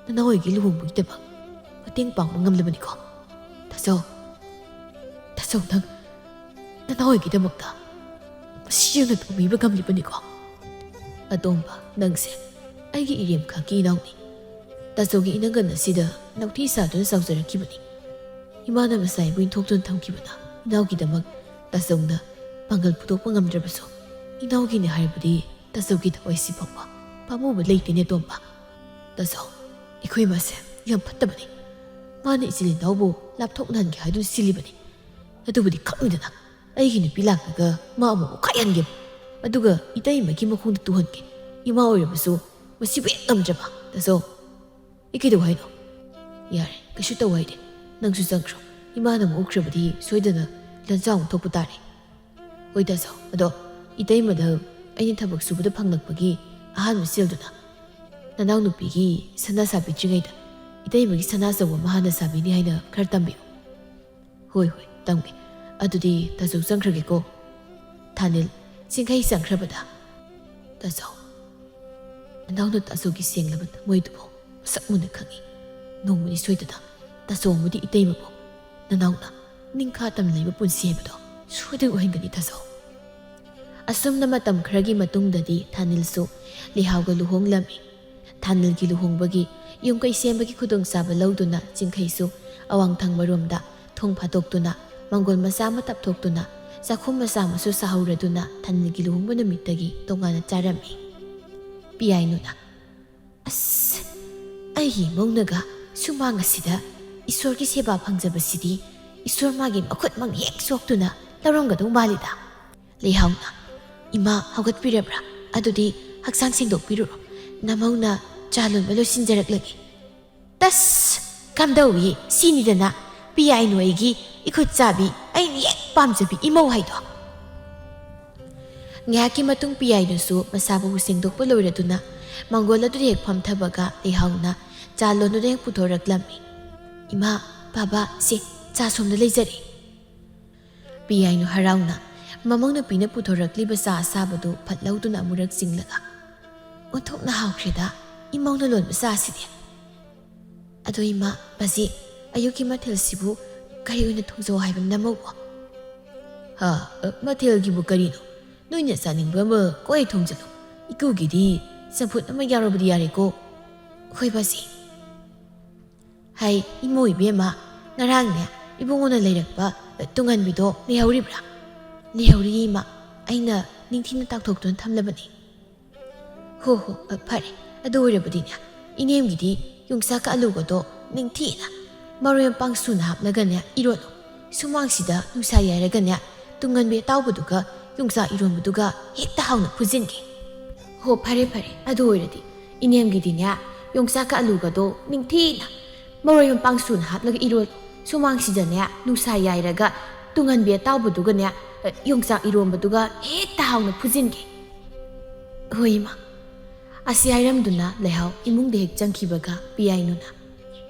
ꯅꯅꯥꯎ ꯑꯩꯒꯤ ꯂꯨꯍꯣꯡꯕꯒꯤꯗꯃꯛ ꯃꯇꯦꯡ ꯄꯥꯡꯕ ꯉꯝꯂꯕꯅꯤꯀꯣ꯫ ꯇꯥꯆꯧ, ꯇꯥꯆꯧ, ꯅꯪ ꯅꯅꯥꯎ ꯑꯩꯒꯤꯗꯃꯛꯇ ꯃꯁꯤ ꯌꯧꯅ ꯇꯧꯕꯤꯕ ꯉꯝꯂꯤꯕꯅꯤꯀꯣ꯫" "ꯑꯇꯣꯝꯕ, ꯅꯪꯁꯦ ꯑꯩꯒꯤ ꯏꯔꯦꯝ ꯈꯛꯀꯤ ꯏꯅꯥꯎꯅꯤ꯫ ꯇꯥꯆꯧꯒꯤ ꯏꯅꯪꯒꯟ ꯑꯁꯤꯗ ꯅꯥꯎꯊꯤ ꯁꯥꯗꯨꯅ ꯆꯥꯎꯖꯔꯛꯈꯤꯕꯅꯤ꯫ ꯏꯃꯥꯅ ꯃꯆꯥ ꯑꯩꯕꯨ ꯏꯟꯊꯣꯛꯇꯨꯅ ꯊꯝꯈꯤꯕꯅ ꯏꯅꯥꯎꯒꯤꯗꯃꯛ ꯇꯥꯆꯧꯅ ꯄꯥꯡꯒꯜ ꯐꯨꯗꯣꯛꯄ ꯉꯝꯗ꯭ꯔꯕꯁꯨ, ꯏꯅꯥꯎꯒꯤꯅꯤ ꯍꯥꯏꯔꯕꯗꯤ ꯇꯥꯆꯧꯒꯤ ꯊꯋꯥꯏꯁꯤ ꯐꯥꯎꯕ ꯄꯥꯝꯃꯨꯕ ꯂꯩꯇꯦꯅꯦ ꯇꯣꯝꯕ꯫ ꯇꯥꯆꯧ, ꯑꯩꯈꯣꯏ ꯃꯁꯦ ꯌꯥꯝ ꯐꯠꯇꯕꯅꯤ꯫ ꯃꯥꯅ ꯏꯆꯤꯜ ꯏꯅꯥꯎꯕꯨ ꯂꯥꯞꯊꯣꯛꯅꯍꯟꯒꯦ ꯍꯥꯏꯗꯨꯅ ꯁꯤꯜꯂꯤꯕꯅꯤ꯫ ꯑꯗꯨꯕꯨꯗꯤ ꯈꯪꯗꯅ ꯑꯩꯒꯤ ꯅꯨꯄꯤ ꯂꯥꯛꯂꯒ ꯃꯥ ꯑꯃꯨꯛ ꯑꯣꯠꯈꯥꯏꯍꯟꯒꯦ, ꯑꯗꯨꯒ ꯏꯇꯩꯃꯒꯤ ꯃꯈꯣꯡꯗ ꯇꯨꯍꯟꯒꯦ꯫ ꯏꯃꯥ ꯑꯣꯏꯔꯕꯁꯨ ꯃꯁꯤꯕꯨ ꯍꯦꯛ ꯉꯝꯗ꯭ꯔꯕ꯫ ꯇꯥꯆꯧ, ꯑꯩ ꯀꯩꯗꯧ ꯍꯥꯏꯅꯣ?" "ꯌꯥꯔꯦ, ꯀꯩꯁꯨ ꯇꯧ ꯍꯥꯏꯗꯦ꯫ ꯅꯪꯁꯨ ꯆꯪꯈ꯭ꯔꯣ꯫ ꯏꯃꯥꯅ ꯑꯃꯨꯛ ꯎꯈ꯭ꯔꯕꯗꯤ ꯁꯣꯏꯗꯅ ꯂꯟꯖꯥꯎ ꯑꯃꯨꯛ ꯊꯣꯛꯄ ꯇꯥꯔꯦ꯫" "ꯍꯣꯏ ꯇꯥꯆꯧ, ꯑꯗꯣ ꯏꯇꯩꯃꯗ ꯑꯩꯅ ꯊꯕꯛ ꯁꯨꯕꯗ ꯐꯪꯂꯛꯄꯒꯤ ꯑꯍꯥꯟꯕ ꯁꯦꯜꯗꯨꯅ ꯅꯅꯥꯎꯅꯨꯄꯤꯒꯤ ꯁꯅꯥ ꯁꯥꯕꯤꯗ꯭ꯔꯤꯉꯩꯗ ꯏꯇꯩꯃꯒꯤ ꯁꯅꯥ ꯑꯆꯧꯕ ꯑꯃ ꯍꯥꯟꯅ ꯁꯥꯕꯤꯅꯤ ꯍꯥꯏꯅ ꯈꯔ ꯇꯝꯕꯤꯌꯨ꯫" "ꯍꯣꯏ, ꯍꯣꯏ, ꯇꯝꯒꯦ꯫ ꯑꯗꯨꯗꯤ ꯇꯥꯆꯧ ꯆꯪꯈ꯭ꯔꯒꯦꯀꯣ꯫" ꯊꯥꯅꯤꯜ ꯆꯤꯡꯈꯩ ꯆꯪꯈ꯭ꯔꯕꯗ, "ꯇꯥꯆꯧ, ꯅꯅꯥꯎꯅ ꯇꯥꯆꯧꯒꯤ ꯁꯦꯡꯂꯕ ꯊꯃꯣꯏꯗꯨꯕꯨ ꯃꯁꯛ ꯃꯨꯟꯅ ꯈꯪꯏ꯫ ꯅꯣꯡꯃꯗꯤ ꯁꯣꯏꯗꯅ ꯇꯥꯆꯧ ꯑꯃꯗꯤ ꯏꯇꯩꯃꯕꯨ ꯅꯅꯥꯎꯅ ꯅꯤꯡꯈꯥ ꯇꯝꯅ ꯂꯩꯕ ꯄꯨꯟꯁꯤ ꯍꯥꯏꯕꯗꯣ ꯁꯣꯏꯗꯅ ꯑꯣꯏꯍꯟꯒꯅꯤ ꯇꯥꯆꯧ꯫" ꯑꯁꯨꯝꯅ ꯃꯇꯝ ꯈꯔꯒꯤ ꯃꯇꯨꯡꯗꯗꯤ ꯊꯥꯅꯤꯜꯁꯨ ꯂꯩꯍꯥꯎꯒ ꯂꯨꯍꯣꯡꯂꯝꯃꯤ꯫ ꯊꯥꯅꯤꯜꯒꯤ ꯂꯨꯍꯣꯡꯕꯒꯤ ꯌꯨꯝ ꯀꯩ ꯁꯦꯝꯕꯒꯤ ꯈꯨꯗꯣꯡꯆꯥꯕ ꯂꯧꯗꯨꯅ ꯆꯤꯡꯈꯩꯁꯨ ꯑꯋꯥꯡ ꯊꯪꯕꯔꯣꯝꯗ ꯊꯣꯡ ꯐꯥꯗꯣꯛꯇꯨꯅ, ꯃꯪꯒꯣꯜ ꯃꯆꯥ ꯑꯃ ꯇꯞꯊꯣꯛꯇꯨꯅ, ꯆꯥꯛꯈꯨꯝ ꯃꯆꯥ ꯑꯃꯁꯨ ꯁꯥꯍꯧꯔꯗꯨꯅ ꯊꯥꯅꯤꯜꯒꯤ ꯂꯨꯍꯣꯡꯕ ꯅꯨꯃꯤꯠꯇꯒꯤ ꯇꯣꯉꯥꯟꯅ ꯆꯥꯔꯝꯃꯤ꯫ ꯄꯤꯌꯥꯏꯅꯨꯅ, "ꯑꯁ, ꯑꯩꯒꯤ ꯏꯃꯧꯅꯒ ꯁꯨꯃꯥꯡ ꯑꯁꯤꯗ ꯏꯁꯣꯔꯒꯤ ꯁꯦꯕꯥ ꯐꯪꯖꯕꯁꯤꯗꯤ ꯏꯁꯣꯔ ꯃꯥꯒꯤ ꯃꯈꯨꯠ ꯃꯪ ꯍꯦꯛ ꯁꯣꯛꯇꯨꯅ ꯂꯧꯔꯝꯒꯗꯧ ꯃꯥꯜꯂꯤꯗ꯫" ꯂꯩꯍꯥꯎꯅ, "ꯏꯃꯥ ꯍꯧꯒꯠꯄꯤꯔꯕ꯭ꯔꯥ? ꯑꯗꯨꯗꯤ ꯍꯛꯆꯥꯡ ꯁꯦꯡꯗꯣꯛꯄꯤꯔꯨꯔꯣ꯫ ꯅꯃꯧꯅ ꯆꯥ ꯂꯣꯟꯕ ꯂꯣꯏꯁꯤꯟꯖꯔꯛꯂꯒꯦ꯫" "ꯇꯁ! ꯀꯝꯗꯧꯏ? ꯁꯤꯅꯤꯗꯅ ꯄꯤꯌꯥꯏꯅꯨ ꯑꯩꯒꯤ ꯏꯈꯨꯠ ꯆꯥꯕꯤ, ꯑꯩꯅ ꯍꯦꯛ ꯄꯥꯝꯖꯕꯤ ꯏꯃꯧ ꯍꯥꯏꯗꯣ꯫" ꯉꯥꯏꯍꯥꯛꯀꯤ ꯃꯇꯨꯡ ꯄꯤꯌꯥꯏꯅꯨꯁꯨ ꯃꯁꯥꯕꯨ ꯁꯦꯡꯗꯣꯛꯄ ꯂꯣꯏꯔꯗꯨꯅ ꯃꯪꯒꯣꯜ ꯑꯗꯨꯗ ꯍꯦꯛ ꯐꯝꯊꯕꯒ ꯂꯩꯍꯥꯎꯅ ꯆꯥ ꯂꯣꯟꯗꯨꯅ ꯍꯦꯛ ꯄꯨꯊꯣꯔꯛꯂꯝꯃꯤ꯫ "ꯏꯃꯥ, ꯕꯥꯕꯥ, ꯁꯦ, ꯆꯥ ꯁꯣꯝꯗ ꯂꯩꯖꯔꯦ꯫" ꯄꯤꯌꯥꯏꯅꯨ ꯍꯔꯥꯎꯅ ꯃꯃꯧ ꯅꯨꯄꯤꯅ ꯄꯨꯊꯣꯔꯛꯂꯤꯕ ꯆꯥ ꯑꯁꯥꯕꯗꯨ ꯐꯠ ꯂꯧꯗꯨꯅ ꯑꯃꯨꯔꯛ ꯆꯤꯡꯂꯒ, "ꯑꯣꯟꯊꯣꯛꯅ ꯍꯥꯎꯈ꯭ꯔꯦꯗ ꯏꯃꯧꯅ ꯂꯣꯟꯕ ꯆꯥꯁꯤꯗꯤ꯫ ꯑꯗꯣ ꯏꯃꯥ, ꯕꯥꯖꯤ, ꯑꯌꯨꯛꯀꯤ ꯃꯊꯦꯜꯁꯤꯕꯨ ꯀꯔꯤ ꯑꯣꯏꯅ ꯊꯣꯡꯖꯧ ꯍꯥꯏꯕꯅꯣ ꯅꯃꯧꯕꯣ?" "ꯍꯥ, ꯑ, ꯃꯊꯦꯜꯒꯤꯕꯨ ꯀꯔꯤꯅꯣ? ꯅꯣꯏꯅ ꯆꯥꯅꯤꯡꯕ ꯑꯃ ꯀꯣꯏ ꯊꯣꯡꯖꯤꯜꯂꯨ꯫ ꯏꯀꯨꯒꯤꯗꯤ ꯆꯝꯐꯨꯠ ꯑꯃ ꯌꯥꯎꯔꯕꯗꯤ ꯌꯥꯔꯦꯀꯣ꯫" "ꯍꯣꯏ ꯕꯥꯖꯤ꯫" "ꯍꯥꯏ, ꯏꯃꯧ ꯏꯕꯦꯝꯃ, ꯉꯔꯥꯡꯅꯦ ꯏꯕꯨꯡꯉꯣꯅ ꯂꯩꯔꯛꯄ, ꯑ, ꯇꯨꯡꯍꯟꯕꯤꯗꯣ ꯂꯩꯍꯧꯔꯤꯕ꯭ꯔꯥ?" "ꯂꯩꯍꯧꯔꯤꯌꯦ ꯏꯃꯥ, ꯑꯩꯅ ꯅꯤꯡꯊꯤꯅ ꯇꯥꯎꯊꯣꯛꯇꯨꯅ ꯊꯝꯂꯕꯅꯤ꯫" "ꯍꯣ ꯍꯣ, ꯑ, ꯐꯔꯦ꯫ ꯑꯗꯨ ꯑꯣꯏꯔꯕꯗꯤꯅꯦ, ꯏꯅꯦꯝꯒꯤꯗꯤ ꯌꯣꯡꯆꯥꯛꯀ ꯑꯂꯨꯒꯗꯣ ꯅꯤꯡꯊꯤꯅ ꯃꯔꯣꯏ ꯃꯄꯥꯡ ꯁꯨꯅ ꯍꯥꯞꯂꯒꯅꯦ ꯏꯔꯣꯜꯂꯨ꯫ ꯁꯨꯃꯥꯡꯁꯤꯗ ꯅꯨꯡꯁꯥ ꯌꯥꯏꯔꯒꯅꯦ ꯇꯨꯡꯍꯟꯕꯤ ꯑꯇꯥꯎꯕꯗꯨꯒ ꯌꯣꯡꯆꯥꯛ ꯏꯔꯣꯟꯕꯗꯨꯒ ꯍꯦꯛꯇ ꯍꯥꯎꯅ ꯐꯨꯖꯤꯟꯒꯦ꯫" "ꯍꯣ, ꯐꯔꯦ ꯐꯔꯦ, ꯑꯗꯨ ꯑꯣꯏꯔꯗꯤ ꯏꯅꯦꯝꯒꯤꯗꯤꯅꯦ ꯌꯣꯡꯆꯥꯛꯀ ꯑꯂꯨꯒꯗꯣ ꯅꯤꯡꯊꯤꯅ ꯃꯔꯣꯏ ꯃꯄꯥꯡ ꯁꯨꯅ ꯍꯥꯞꯂꯒ ꯏꯔꯣꯜꯂꯨ꯫ ꯁꯨꯃꯥꯡꯁꯤꯗꯅꯦ ꯅꯨꯡꯁꯥ ꯌꯥꯏꯔꯒ ꯇꯨꯡꯍꯟꯕꯤ ꯑꯇꯥꯎꯕꯗꯨꯒꯅꯦ, ꯑ, ꯌꯣꯡꯆꯥꯛ ꯏꯔꯣꯟꯕꯗꯨꯒ ꯍꯦꯛꯇ ꯍꯥꯎꯅ ꯐꯨꯖꯤꯟꯒꯦ꯫" "ꯍꯣꯏ ꯏꯃꯥ꯫" ꯑꯁꯤ ꯍꯥꯏꯔꯝꯗꯨꯅ ꯂꯩꯍꯥꯎ ꯏꯃꯨꯡꯗ ꯍꯦꯛ ꯆꯪꯈꯤꯕꯒ ꯄꯤꯌꯥꯏꯅꯨꯅ,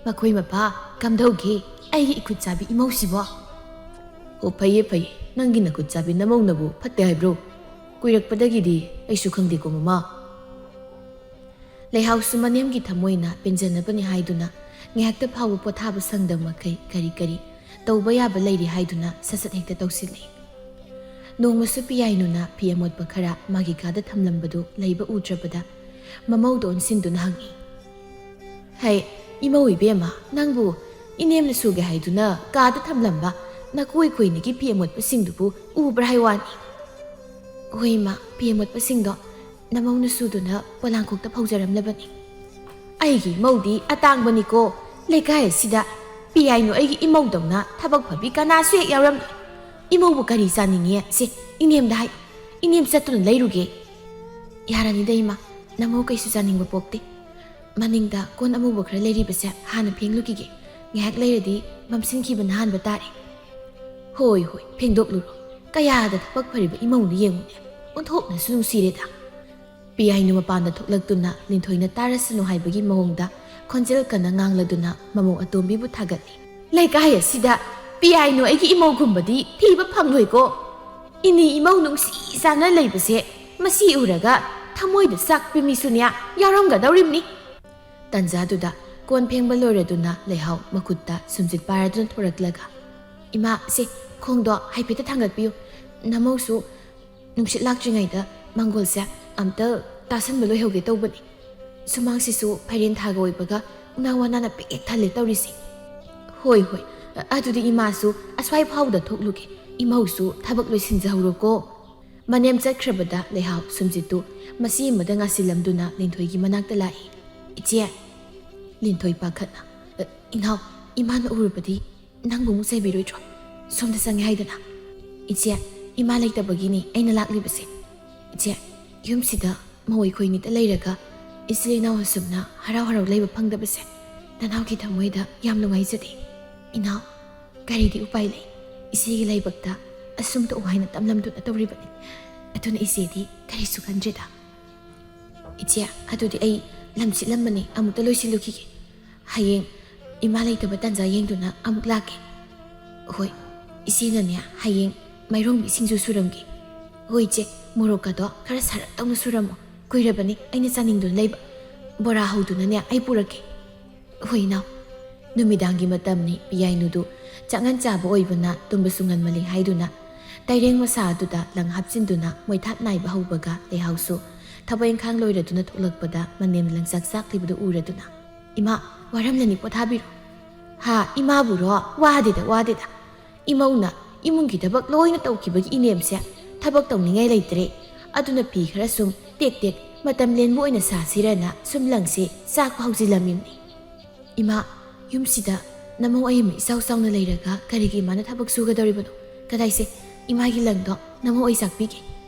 "ꯃꯈꯣꯏ ꯃꯄꯥ, ꯀꯝꯗꯧꯒꯦ ꯑꯩꯒꯤ ꯏꯈꯨꯠ ꯆꯥꯕꯤ ꯏꯃꯧꯁꯤꯕꯣ?" "ꯑꯣ, ꯐꯩꯌꯦ ꯐꯩꯌꯦ, ꯅꯪꯒꯤ ꯅꯈꯨꯠ ꯆꯥꯕꯤ ꯅꯃꯧꯅꯕꯨ ꯐꯠꯇꯦ ꯍꯥꯏꯕ꯭ꯔꯣ? ꯀꯨꯏꯔꯛꯄꯗꯒꯤꯗꯤ ꯑꯩꯁꯨ ꯈꯪꯗꯦꯀꯣ ꯃꯃꯥ꯫" ꯂꯩꯍꯥꯎꯁꯨ ꯃꯅꯦꯝꯒꯤ ꯊꯃꯣꯏꯅ ꯄꯦꯟꯖꯅꯕꯅꯤ ꯍꯥꯏꯗꯨꯅ ꯉꯥꯏꯍꯥꯛꯇ ꯐꯥꯎꯕ ꯄꯣꯊꯥꯕ ꯁꯪꯗꯕ ꯃꯈꯩ ꯀꯔꯤ ꯀꯔꯤ ꯇꯧꯕ ꯌꯥꯕ ꯂꯩꯔꯤ ꯍꯥꯏꯗꯨꯅ ꯁꯠ ꯁꯠ ꯍꯦꯛꯇ ꯇꯧꯁꯤꯜꯂꯤ꯫ ꯅꯣꯡꯃꯁꯨ ꯄꯤꯌꯥꯏꯅꯨꯅ ꯐꯤ ꯑꯃꯣꯠꯄ ꯈꯔ ꯃꯥꯒꯤ ꯀꯥꯗ ꯊꯝꯂꯝꯕꯗꯨ ꯂꯩꯕ ꯎꯗ꯭ꯔꯕꯗ ꯃꯃꯧꯗ ꯑꯣꯟꯁꯤꯟꯗꯨꯅ ꯍꯪꯉꯤ, "ꯍꯩ, ꯏꯃꯧ ꯏꯕꯦꯝꯃ, ꯅꯪꯕꯨ ꯏꯅꯦꯝꯅ ꯁꯨꯒꯦ ꯍꯥꯏꯗꯨꯅ ꯀꯥꯗ ꯊꯝꯂꯝꯕ ꯅꯀꯣꯏ ꯀꯣꯏꯅꯒꯤ ꯐꯤ ꯑꯃꯣꯠꯄꯁꯤꯡꯗꯨꯕꯨ ꯎꯕ꯭ꯔꯥ ꯍꯥꯏ ꯋꯥꯅꯤ?" "ꯍꯣꯏ ꯏꯃꯥ, ꯐꯤ ꯑꯃꯣꯠꯄꯁꯤꯡꯗꯣ ꯅꯃꯧꯅ ꯁꯨꯗꯨꯅ ꯄꯣꯂꯥꯡꯈꯣꯛꯇ ꯐꯧꯖꯔꯝꯂꯕꯅꯤ꯫" "ꯑꯩꯒꯤ ꯏꯃꯧꯗꯤ ꯑꯇꯥꯡꯕꯅꯤꯀꯣ꯫ ꯂꯩꯀꯥꯏ ꯑꯁꯤꯗ ꯄꯤꯌꯥꯏꯅꯨ ꯑꯩꯒꯤ ꯏꯃꯧꯗꯧꯅ ꯊꯕꯛ ꯐꯕꯤ ꯀꯅꯥꯁꯨ ꯍꯦꯛ ꯌꯥꯎꯔꯝꯂꯣꯏ꯫ ꯏꯃꯧꯕꯨ ꯀꯔꯤ ꯆꯥꯅꯤꯡꯉꯦ? ꯁꯦ, ꯏꯅꯦꯝꯗ ꯍꯥꯏ, ꯏꯅꯦꯝ ꯆꯠꯇꯨꯅ ꯂꯩꯔꯨꯒꯦ꯫" "ꯌꯥꯔꯅꯤꯗ ꯏꯃꯥ, ꯅꯃꯧ ꯀꯩꯁꯨ ꯆꯥꯅꯤꯡꯕ ꯄꯣꯛꯇꯦ꯫ ꯃꯅꯤꯡꯗ ꯀꯣꯟ ꯑꯃꯨꯕ ꯈꯔ ꯂꯩꯔꯤꯕꯁꯦ ꯍꯥꯟꯅ ꯐꯦꯡꯂꯨꯈꯤꯒꯦ꯫ ꯉꯥꯏꯍꯥꯛ ꯂꯩꯔꯗꯤ ꯃꯝꯁꯤꯟꯈꯤꯕꯅ ꯍꯥꯟꯕ ꯇꯥꯔꯦ꯫" "ꯍꯣꯏ, ꯍꯣꯏ, ꯐꯦꯡꯗꯣꯛꯂꯨꯔꯣ꯫ ꯀꯌꯥꯗ ꯊꯕꯛ ꯐꯔꯤꯕ ꯏꯃꯧꯅꯤ ꯌꯦꯡꯉꯨꯅꯦ꯫ ꯑꯣꯟꯊꯣꯛꯅꯁꯨ ꯅꯨꯡꯁꯤꯔꯦꯗ꯫" ꯄꯤꯌꯥꯏꯅꯨ ꯃꯄꯥꯟꯗ ꯊꯣꯛꯂꯛꯇꯨꯅ ꯂꯤꯟꯊꯣꯏꯅ ꯇꯥꯔꯁꯅꯨ ꯍꯥꯏꯕꯒꯤ ꯃꯑꯣꯡꯗ ꯈꯣꯟꯖꯦꯜ ꯀꯟꯅ ꯉꯥꯡꯂꯗꯨꯅ ꯃꯃꯧ ꯑꯇꯣꯝꯕꯤꯕꯨ ꯊꯥꯒꯠꯂꯤ꯫ "ꯂꯩꯀꯥꯏ ꯑꯁꯤꯗ ꯄꯤꯌꯥꯏꯅꯨ ꯑꯩꯒꯤ ꯏꯃꯧꯒꯨꯝꯕꯗꯤ ꯊꯤꯕ ꯐꯪꯂꯣꯏꯀꯣ꯫ ꯏꯅꯤ ꯏꯃꯧ ꯅꯨꯡꯁꯤ ꯆꯥꯟꯅ ꯂꯩꯕꯁꯦ ꯃꯁꯤ ꯎꯔꯒ ꯊꯃꯣꯏꯗ ꯆꯥꯛꯄ ꯃꯤꯁꯨꯅꯦ ꯌꯥꯎꯔꯝꯒꯗꯧꯔꯤꯕꯅꯤ꯫" ꯇꯟꯖꯥꯗꯨꯗ ꯀꯣꯟ ꯐꯦꯡꯕ ꯂꯣꯏꯔꯗꯨꯅ ꯂꯩꯍꯥꯎ ꯃꯈꯨꯠꯇ ꯁꯨꯝꯖꯤꯠ ꯄꯥꯏꯔꯗꯨꯅ ꯊꯣꯔꯛꯂꯒ, "ꯏꯃꯥ, ꯁꯦ, ꯈꯣꯡꯗꯣ ꯍꯥꯏꯐꯦꯠꯇ ꯊꯥꯡꯒꯠꯄꯤꯌꯨ꯫ ꯅꯃꯧꯁꯨ ꯅꯨꯡꯁꯤꯠ ꯂꯥꯛꯇ꯭ꯔꯤꯉꯩꯗ ꯃꯪꯒꯣꯜꯁꯦ ꯑꯝꯇ ꯇꯥꯁꯟꯕ ꯂꯣꯏꯍꯧꯒꯦ ꯇꯧꯕꯅꯤ꯫ ꯁꯨꯃꯥꯡꯁꯤꯁꯨ ꯐꯩꯔꯦꯟ ꯊꯥꯒ ꯑꯣꯏꯕꯒ ꯎꯅꯥ ꯋꯥꯅꯥꯅ ꯄꯤꯛ ꯍꯦꯛ ꯊꯜꯂꯦ ꯇꯧꯔꯤꯁꯦ꯫" "ꯍꯣꯏ, ꯍꯣꯏ, ꯑꯗꯨꯗꯤ ꯏꯃꯥꯁꯨ ꯑꯁ꯭ꯋꯥꯏ ꯐꯥꯎꯗ ꯊꯣꯛꯂꯨꯒꯦ꯫ ꯏꯃꯧꯁꯨ ꯊꯕꯛ ꯂꯣꯏꯁꯤꯟꯖꯍꯧꯔꯣꯀꯣ꯫" ꯃꯅꯦꯝ ꯆꯠꯈ꯭ꯔꯕꯗ ꯂꯩꯍꯥꯎ ꯁꯨꯝꯖꯤꯠꯇꯨ ꯃꯆꯤ ꯑꯃꯗ ꯉꯥꯁꯤꯜꯂꯝꯗꯨꯅ ꯂꯤꯟꯊꯣꯏꯒꯤ ꯃꯅꯥꯛꯇ ꯂꯥꯛꯏ꯫ "ꯏꯆꯦ꯫" ꯂꯤꯟꯊꯣꯏ ꯄꯥꯈꯠꯅ, "ꯑ, ꯏꯅꯥꯎ, ꯏꯃꯥꯅ ꯎꯔꯕꯗꯤ ꯅꯪꯕꯨ ꯑꯃꯨꯛ ꯆꯩꯕꯤꯔꯣꯏꯗ꯭ꯔꯣ? ꯁꯣꯝꯗ ꯆꯪꯉꯦ ꯍꯥꯏꯗꯅ꯫" "ꯏꯆꯦ, ꯏꯃꯥ ꯂꯩꯇꯕꯒꯤꯅꯤ ꯑꯩꯅ ꯂꯥꯛꯂꯤꯕꯁꯦ꯫ ꯏꯆꯦ, ꯌꯨꯝꯁꯤꯗ ꯃꯧ ꯑꯩꯈꯣꯏꯅꯤꯇ ꯂꯩꯔꯒ ꯏꯆꯤꯜ ꯏꯅꯥꯎ ꯑꯁꯨꯝꯅ ꯍꯔꯥꯎ ꯍꯔꯥꯎ ꯂꯩꯕ ꯐꯪꯗꯕꯁꯦ ꯅꯅꯥꯎꯒꯤ ꯊꯃꯣꯏꯗ ꯌꯥꯝ ꯅꯨꯡꯉꯥꯏꯖꯗꯦ꯫ ꯏꯅꯥꯎ, ꯀꯔꯤꯗꯤ ꯎꯄꯥꯏ ꯂꯩ? ꯏꯆꯦꯒꯤ ꯂꯥꯏꯕꯛꯇ ꯑꯁꯨꯝ ꯇꯧ ꯍꯥꯏꯅ ꯇꯝꯂꯝꯗꯨꯅ ꯇꯧꯔꯤꯕꯅꯤ꯫ ꯑꯗꯨꯅ ꯏꯆꯦꯗꯤ ꯀꯔꯤꯁꯨ ꯈꯟꯗ꯭ꯔꯦꯗ꯫" "ꯏꯆꯦ, ꯑꯗꯨꯗꯤ ꯑꯩ ꯂꯝ ꯁꯤꯠꯂꯝꯕꯅꯤ, ꯑꯃꯨꯛꯇ ꯂꯣꯏꯁꯤꯜꯂꯨꯈꯤꯒꯦ꯫ ꯍꯌꯦꯡ ꯏꯃꯥ ꯂꯩꯇꯕ ꯇꯥꯟꯖꯥ ꯌꯦꯡꯗꯨꯅ ꯑꯃꯨꯛ ꯂꯥꯛꯀꯦ꯫" "ꯍꯣꯏ, ꯏꯆꯦꯅꯅꯦ ꯍꯌꯦꯡ ꯃꯥꯏꯔꯣꯡꯕꯤ ꯁꯤꯡꯖꯨ ꯁꯨꯔꯝꯒꯦ꯫" "ꯍꯣꯏ ꯏꯆꯦ, ꯃꯣꯔꯣꯛꯀꯗꯣ ꯈꯔ ꯁꯥꯔꯞ ꯇꯧꯅ ꯁꯨꯔꯝꯃꯣ꯫ ꯀꯨꯏꯔꯕꯅꯤ ꯑꯩꯅ ꯆꯥꯅꯤꯡꯗꯨꯅ ꯂꯩꯕ꯫ ꯕꯣꯔꯥ ꯍꯧꯗꯨꯅꯅꯦ ꯑꯩ ꯄꯨꯔꯛꯀꯦ꯫" "ꯍꯣꯏ ꯏꯅꯥꯎ꯫" ꯅꯨꯃꯤꯗꯥꯡꯒꯤ ꯃꯇꯝꯅꯤ, ꯄꯤꯌꯥꯏꯅꯨꯗꯨ ꯆꯥꯛꯉꯟ ꯆꯥꯕ ꯑꯣꯏꯕꯅ ꯇꯨꯝꯕꯁꯨ ꯉꯟꯃꯜꯂꯤ ꯍꯥꯏꯗꯨꯅ ꯇꯩꯔꯦꯡ ꯃꯁꯥ ꯑꯗꯨꯗ ꯂꯪ ꯍꯥꯞꯆꯤꯟꯗꯨꯅ ꯃꯣꯏꯊꯥꯞ ꯅꯥꯏꯕ ꯍꯧꯕꯒ ꯂꯩꯍꯥꯎꯁꯨ ꯊꯕꯛ ꯏꯪꯈꯥꯡ ꯂꯣꯏꯔꯗꯨꯅ ꯊꯣꯛꯂꯛꯄꯗ ꯃꯅꯦꯝ ꯂꯪꯆꯥꯛ ꯆꯥꯛꯂꯤꯕꯗꯨ ꯎꯔꯗꯨꯅ, "ꯏꯃꯥ, ꯋꯥꯔꯝꯂꯅꯤ, ꯄꯣꯊꯥꯕꯤꯔꯣ"꯫ "ꯍꯥ, ꯏꯃꯥꯕꯨꯔꯣ? ꯋꯥꯗꯦꯗ, ꯋꯥꯗꯦꯗ꯫ ꯏꯃꯧꯅ ꯏꯃꯨꯡꯒꯤ ꯊꯕꯛ ꯂꯣꯏꯅ ꯇꯧꯈꯤꯕꯒꯤ ꯏꯅꯦꯝꯁꯦ ꯊꯕꯛ ꯇꯧꯅꯤꯡꯉꯥꯏ ꯂꯩꯇ꯭ꯔꯦ꯫ ꯑꯗꯨꯅ ꯐꯤ ꯈꯔ ꯁꯨꯝ ꯇꯦꯛ ꯇꯦꯛ ꯃꯇꯝ ꯂꯦꯟꯕ ꯑꯣꯏꯅ ꯁꯥꯁꯤꯔꯅ ꯁꯨꯝ ꯂꯪꯁꯦ ꯆꯥꯛꯄ ꯍꯧꯖꯤꯜꯂꯝꯃꯤꯕꯅꯤ"꯫ "ꯏꯃꯥ, ꯌꯨꯝꯁꯤꯗ ꯅꯃꯧ ꯑꯩ ꯑꯃ ꯏꯆꯥꯎ ꯆꯥꯎꯅ ꯂꯩꯔꯒ ꯀꯔꯤꯒꯤ ꯏꯃꯥꯅ ꯊꯕꯛ ꯁꯨꯒꯗꯧꯔꯤꯕꯅꯣ? ꯀꯗꯥꯏꯁꯦ, ꯏꯃꯥꯒꯤ ꯂꯪꯗꯣ ꯅꯃꯧ ꯑꯩ ꯆꯥꯛꯄꯤꯒꯦ"꯫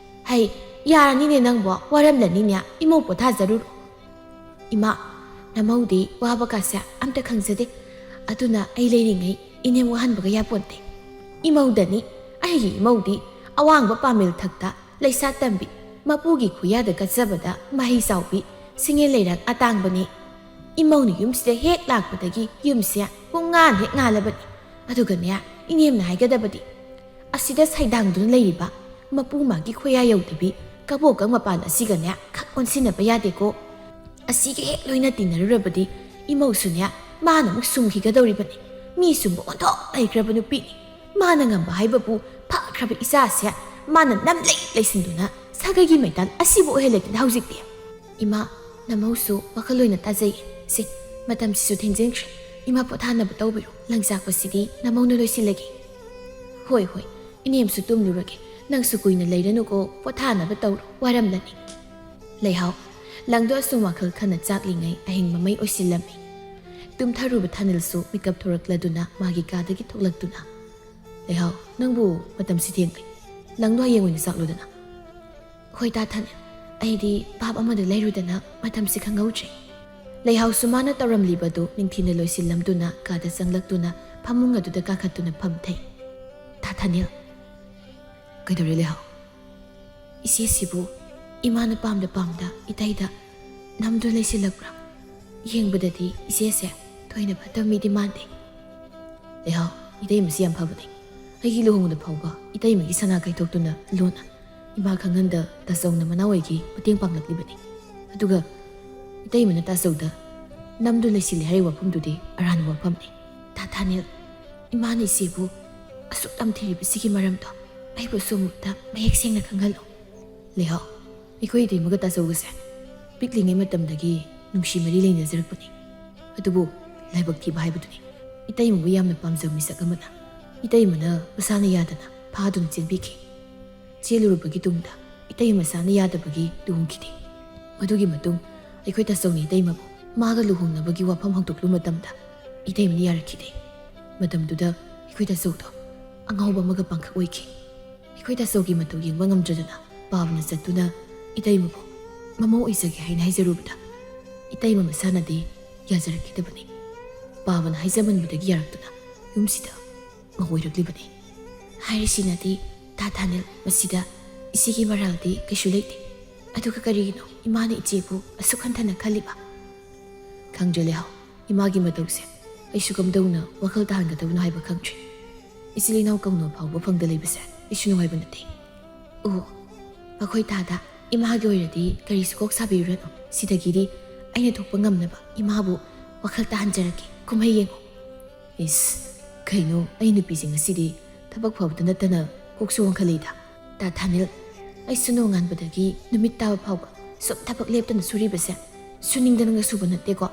"ꯍꯩ, ꯌꯥꯔꯅꯤꯅꯦ ꯅꯪꯕꯣ, ꯋꯥꯔꯝꯂꯅꯤꯅꯦ, ꯏꯃꯧ ꯄꯣꯊꯥꯖꯔꯨꯔꯣ"꯫ "ꯏꯃꯥ, ꯅꯃꯧꯗꯤ ꯋꯥꯕ ꯀꯥꯁꯦ ꯑꯝꯇ ꯈꯪꯖꯗꯦ꯫ ꯑꯗꯨꯅ ꯑꯩ ꯂꯩꯔꯤꯉꯩ ꯏꯅꯦꯝ ꯋꯥꯍꯟꯕꯒ ꯌꯥꯄꯣꯟꯇꯦ꯫ ꯏꯃꯧꯗꯅꯤ, ꯑꯩꯒꯤ ꯏꯃꯧꯗꯤ ꯑꯋꯥꯡꯕ ꯄꯥꯃꯦꯜ ꯊꯛꯇ ꯂꯩꯁꯥ ꯇꯝꯕꯤ, ꯃꯄꯨꯒꯤ ꯈꯨꯌꯥꯗ ꯀꯠꯆꯕꯗ ꯃꯍꯩ ꯆꯥꯎꯕꯤ, ꯁꯤꯡꯉꯦ ꯂꯩꯔꯛ ꯑꯇꯥꯡꯕꯅꯤ꯫ ꯏꯃꯧꯅ ꯌꯨꯝꯁꯤꯗ ꯍꯦꯛ ꯂꯥꯛꯄꯗꯒꯤ ꯌꯨꯝꯁꯦ ꯄꯨꯡꯉꯥꯟ ꯍꯦꯛ ꯉꯥꯜꯂꯕꯅꯤ꯫ ꯑꯗꯨꯒꯅꯦ, ꯏꯅꯦꯝꯅ ꯍꯥꯏꯒꯗꯕꯗꯤ, ꯑꯁꯤꯗ ꯁꯩꯗꯥꯡꯗꯨꯅ ꯂꯩꯔꯤꯕ ꯃꯄꯨ ꯃꯥꯒꯤ ꯈꯣꯌꯥ ꯌꯧꯗꯕꯤ ꯀꯕꯣꯀꯪ ꯃꯄꯥꯟ ꯑꯁꯤꯒꯅꯦ ꯈꯛ ꯑꯣꯟꯁꯤꯟꯅꯕ ꯌꯥꯗꯦꯀꯣ꯫ ꯑꯁꯤꯒ ꯍꯦꯛ ꯂꯣꯏꯅ ꯇꯤꯟꯅꯔꯨꯔꯕꯗꯤ ꯏꯃꯧꯁꯨꯅꯦ ꯃꯥꯅ ꯑꯃꯨꯛ ꯁꯨꯝꯈꯤꯒꯗꯧꯔꯤꯕꯅꯤ꯫ ꯃꯤ ꯁꯨꯝꯕ ꯑꯣꯟꯊꯣꯛ ꯂꯩꯈ꯭ꯔꯕ ꯅꯨꯄꯤꯅꯤ꯫ ꯃꯥꯅ ꯉꯝꯕ ꯍꯥꯏꯕꯕꯨ ꯐꯈ꯭ꯔꯕ ꯏꯆꯥꯁꯦ ꯃꯥꯅ ꯅꯝꯂꯩ ꯂꯩꯁꯤꯟꯗꯨꯅ ꯁꯥꯒꯩꯒꯤ ꯃꯩꯇꯥꯟ ꯑꯁꯤꯕꯨ ꯑꯣꯏꯍꯜꯂꯦꯗꯅ ꯍꯧꯖꯤꯛꯇꯤ"꯫ "ꯏꯃꯥ, ꯅꯃꯧꯁꯨ ꯋꯥꯈꯜ ꯑꯣꯏꯅ ꯇꯥꯖꯩ꯫ ꯁꯦ, ꯃꯇꯝꯁꯤꯁꯨ ꯊꯦꯡꯖꯤꯟꯈ꯭ꯔꯦ꯫ ꯏꯃꯥ ꯄꯣꯊꯥꯅꯕ ꯇꯧꯕꯤꯔꯣ꯫ ꯂꯪꯆꯥꯛꯄꯁꯤꯗꯤ ꯅꯃꯧꯅ ꯂꯣꯏꯁꯤꯜꯂꯒꯦ"꯫ "ꯍꯣꯏ, ꯍꯣꯏ, ꯏꯅꯦꯝꯁꯨ ꯇꯨꯝꯂꯨꯔꯒꯦ꯫ ꯅꯪꯁꯨ ꯀꯨꯏꯅ ꯂꯩꯔꯅꯨꯀꯣ, ꯄꯣꯊꯥꯅꯕ ꯇꯧꯔꯣ, ꯋꯥꯔꯝꯂꯅꯤ"꯫ ꯂꯩꯍꯥꯎ, ꯂꯪꯗꯣ ꯑꯁꯨꯝ ꯋꯥꯈꯜ ꯈꯟꯅ ꯆꯥꯛꯂꯤꯉꯩ ꯑꯍꯤꯡ ꯃꯃꯩ ꯑꯣꯏꯁꯤꯜꯂꯝꯃꯤ꯫ ꯇꯨꯝꯊꯔꯨꯕ ꯊꯥꯅꯤꯜꯁꯨ ꯃꯤꯀꯞ ꯊꯣꯔꯛꯂꯗꯨꯅ ꯃꯥꯒꯤ ꯀꯥꯗꯒꯤ ꯊꯣꯛꯂꯛꯇꯨꯅ, "ꯂꯩꯍꯥꯎ, ꯅꯪꯕꯨ ꯃꯇꯝꯁꯤ ꯊꯦꯡꯂꯦ꯫ ꯂꯪꯗꯣ ꯍꯌꯦꯡ ꯑꯣꯏꯅ ꯆꯥꯛꯂꯨꯗꯅ"꯫ "ꯍꯣꯏ ꯇꯥ ꯊꯥꯅꯤꯜ, ꯑꯩꯗꯤ ꯚꯥꯞ ꯑꯃꯗ ꯂꯩꯔꯨꯗꯅ ꯃꯇꯝꯁꯤ ꯈꯪꯍꯧꯗ꯭ꯔꯦ"꯫ ꯂꯩꯍꯥꯎꯁꯨ ꯃꯥꯅ ꯇꯧꯔꯝꯂꯤꯕꯗꯨ ꯅꯤꯡꯊꯤꯅ ꯂꯣꯏꯁꯤꯜꯂꯝꯗꯨꯅ ꯀꯥꯗ ꯆꯪꯂꯛꯇꯨꯅ ꯐꯃꯨꯡ ꯑꯗꯨꯗ ꯀꯥꯈꯠꯇꯨꯅ ꯐꯝꯊꯩ꯫ "ꯇꯥ ꯊꯥꯅꯤꯜ"꯫ "ꯀꯩꯗꯧꯔꯦ ꯂꯩꯍꯥꯎ?" "ꯏꯆꯦꯁꯤꯕꯨ ꯏꯃꯥꯅ ꯄꯥꯝꯗ ꯄꯥꯝꯗ ꯏꯇꯩꯗ ꯅꯝꯗꯨ ꯂꯩꯁꯤꯜꯂꯛꯄ꯭ꯔꯥ? ꯌꯦꯡꯕꯗꯗꯤ ꯏꯆꯦꯁꯦ ꯊꯣꯏꯅ ꯐꯠꯇꯕ ꯃꯤꯗꯤ ꯃꯥꯟꯗꯦ"꯫ "ꯂꯩꯍꯥꯎ, ꯏꯇꯩꯃꯁꯤ ꯌꯥꯝ ꯐꯕꯅꯦ꯫ ꯑꯩꯒꯤ ꯂꯨꯍꯣꯡꯕꯗ ꯐꯥꯎꯕ ꯏꯇꯩꯃꯒꯤ ꯁꯅꯥ ꯀꯥꯏꯊꯣꯛꯇꯨꯅ ꯂꯣꯟꯅ ꯏꯃꯥ ꯈꯪꯍꯟꯗ ꯇꯥꯆꯧꯅ ꯃꯅꯥꯎ ꯑꯣꯏꯒꯤ ꯃꯇꯦꯡ ꯄꯥꯡꯂꯛꯂꯤꯕꯅꯤ꯫ ꯑꯗꯨꯒ ꯏꯇꯩꯃꯅ ꯇꯥꯆꯧꯗ ꯅꯝꯗꯨ ꯂꯩꯁꯤꯜꯂꯤ ꯍꯥꯏꯔꯤꯕ ꯋꯥꯐꯝꯗꯨꯗꯤ ꯑꯔꯥꯟꯕ ꯋꯥꯐꯝꯅꯤ꯫ ꯇꯥ ꯊꯥꯅꯤꯜ, ꯏꯃꯥꯅ ꯏꯆꯦꯕꯨ ꯑꯁꯨꯛ ꯇꯝꯊꯤꯔꯤꯕꯁꯤꯒꯤ ꯃꯔꯝꯗꯣ ꯑꯩꯕꯨꯁꯨ ꯑꯃꯨꯛꯇ ꯃꯌꯦꯛ ꯁꯦꯡꯅ ꯈꯪꯍꯜꯂꯨ꯫ ꯂꯩꯍꯥꯎ, ꯑꯩꯈꯣꯏ ꯏꯇꯩꯃꯒ ꯇꯥꯆꯧꯒꯁꯦ ꯄꯤꯛꯂꯤꯉꯩ ꯃꯇꯝꯗꯒꯤ ꯅꯨꯡꯁꯤ ꯃꯔꯤ ꯂꯩꯅꯖꯔꯛꯄꯅꯤ꯫ ꯑꯗꯨꯕꯨ ꯂꯥꯏꯕꯛ ꯊꯤꯕ ꯍꯥꯏꯕꯗꯨꯅꯤ꯫ ꯏꯇꯩꯃꯕꯨ ꯌꯥꯝꯅ ꯄꯥꯝꯖꯕ ꯃꯤꯁꯛ ꯑꯃꯅ ꯏꯇꯩꯃꯅ ꯃꯁꯥꯅ ꯌꯥꯗꯅ ꯐꯥꯗꯨꯅ ꯆꯦꯟꯕꯤꯈꯤ꯫ ꯆꯦꯜꯂꯨꯔꯕꯒꯤ ꯇꯨꯡꯗ ꯏꯇꯩ ꯃꯁꯥꯅ ꯌꯥꯗꯕꯒꯤ ꯂꯨꯍꯣꯡꯈꯤꯗꯦ꯫ ꯃꯗꯨꯒꯤ ꯃꯇꯨꯡ ꯑꯩꯈꯣꯏ ꯇꯥꯆꯧꯅ ꯏꯇꯩꯃꯕꯨ ꯃꯥꯒ ꯂꯨꯍꯣꯡꯅꯕꯒꯤ ꯋꯥꯐꯝ ꯍꯧꯗꯣꯛꯂꯨ ꯃꯇꯝꯗ ꯏꯇꯩꯃꯅ ꯌꯥꯔꯛꯈꯤꯗꯦ꯫ ꯃꯇꯝꯗꯨꯗ ꯑꯩꯈꯣꯏ ꯇꯥꯆꯧꯗꯣ ꯑꯉꯥꯎꯕ ꯑꯃꯒ ꯄꯥꯡꯈꯛ ꯑꯣꯏꯈꯤ꯫ ꯑꯩꯈꯣꯏ ꯇꯥꯆꯧꯒꯤ ꯃꯇꯧ ꯌꯦꯡꯕ ꯉꯝꯗ꯭ꯔꯗꯨꯅ ꯄꯥꯕꯅ ꯆꯠꯇꯨꯅ ꯏꯇꯩꯃꯕꯨ ꯃꯃꯧ ꯑꯣꯏꯖꯒꯦ ꯍꯥꯏꯅ ꯍꯥꯏꯖꯔꯨꯕꯗ ꯏꯇꯩꯃ ꯃꯁꯥꯅꯗꯤ ꯌꯥꯖꯔꯛꯈꯤꯗꯕꯅꯤ꯫ ꯄꯥꯕꯅ ꯍꯥꯏꯖꯃꯟꯕꯗꯒꯤ ꯌꯥꯔꯛꯇꯨꯅ ꯌꯨꯝꯁꯤꯗ ꯃꯧ ꯑꯣꯏꯔꯛꯂꯤꯕꯅꯤ꯫ ꯍꯥꯏꯔꯤꯁꯤꯅꯗꯤ ꯇꯥ ꯊꯥꯅꯤꯜ, ꯃꯁꯤꯗ ꯏꯆꯦꯒꯤ ꯃꯔꯥꯜꯗꯤ ꯀꯩꯁꯨ ꯂꯩꯇꯦ꯫ ꯑꯗꯨꯒ ꯀꯔꯤꯒꯤꯅꯣ ꯏꯃꯥꯅ ꯏꯆꯦꯕꯨ ꯑꯁꯨꯛ ꯍꯟꯊꯅ ꯈꯜꯂꯤꯕ? ꯈꯪꯗ꯭ꯔꯦ ꯂꯩꯍꯥꯎ, ꯏꯃꯥꯒꯤ ꯃꯇꯧꯁꯦ ꯑꯩꯁꯨ ꯀꯝꯗꯧꯅ ꯋꯥꯈꯜ ꯇꯥꯍꯟꯒꯗꯕꯅꯣ ꯍꯥꯏꯕ ꯈꯪꯗ꯭ꯔꯦ꯫ ꯏꯆꯤꯜ ꯏꯅꯥꯎ ꯀꯧꯅꯕ ꯐꯥꯎꯕ ꯐꯪꯗ ꯂꯩꯕꯁꯦ ꯑꯩꯁꯨ ꯅꯨꯡꯉꯥꯏꯕ ꯅꯠꯇꯦ꯫ ꯑꯣ, ꯑꯩꯈꯣꯏ ꯇꯥꯗ ꯏꯃꯥꯒꯤ ꯑꯣꯏꯔꯗꯤ ꯀꯔꯤꯁꯨ ꯀꯣꯛ ꯁꯥꯕꯤꯔꯨꯔꯅꯨ꯫ ꯁꯤꯗꯒꯤꯗꯤ ꯑꯩꯅ ꯊꯣꯛꯄ ꯉꯝꯅꯕ ꯏꯃꯥꯕꯨ ꯋꯥꯈꯜ ꯇꯥꯍꯟꯖꯔꯛꯀꯦ꯫ ꯀꯨꯝꯍꯩ ꯌꯦꯡꯉꯨ꯫ ꯏꯁ, ꯀꯩꯅꯣ ꯑꯩ ꯅꯨꯄꯤꯁꯦ ꯉꯁꯤꯗꯤ ꯊꯕꯛ ꯐꯕꯗ ꯅꯠꯇꯅ ꯀꯣꯛꯁꯨ ꯋꯥꯡꯈꯠꯂꯛꯏꯗ꯫ ꯇꯥ ꯊꯥꯅꯤꯜ, ꯑꯩꯁꯨ ꯅꯣꯡꯉꯥꯟꯕꯗꯒꯤ ꯅꯨꯃꯤꯠ ꯇꯥꯕ ꯐꯥꯎꯕ ꯁꯨꯝ ꯊꯕꯛ ꯂꯦꯞꯇꯅ ꯁꯨꯔꯤꯕꯁꯦ ꯁꯨꯅꯤꯡꯗꯅꯒ ꯁꯨꯕ ꯅꯠꯇꯦꯀꯣ꯫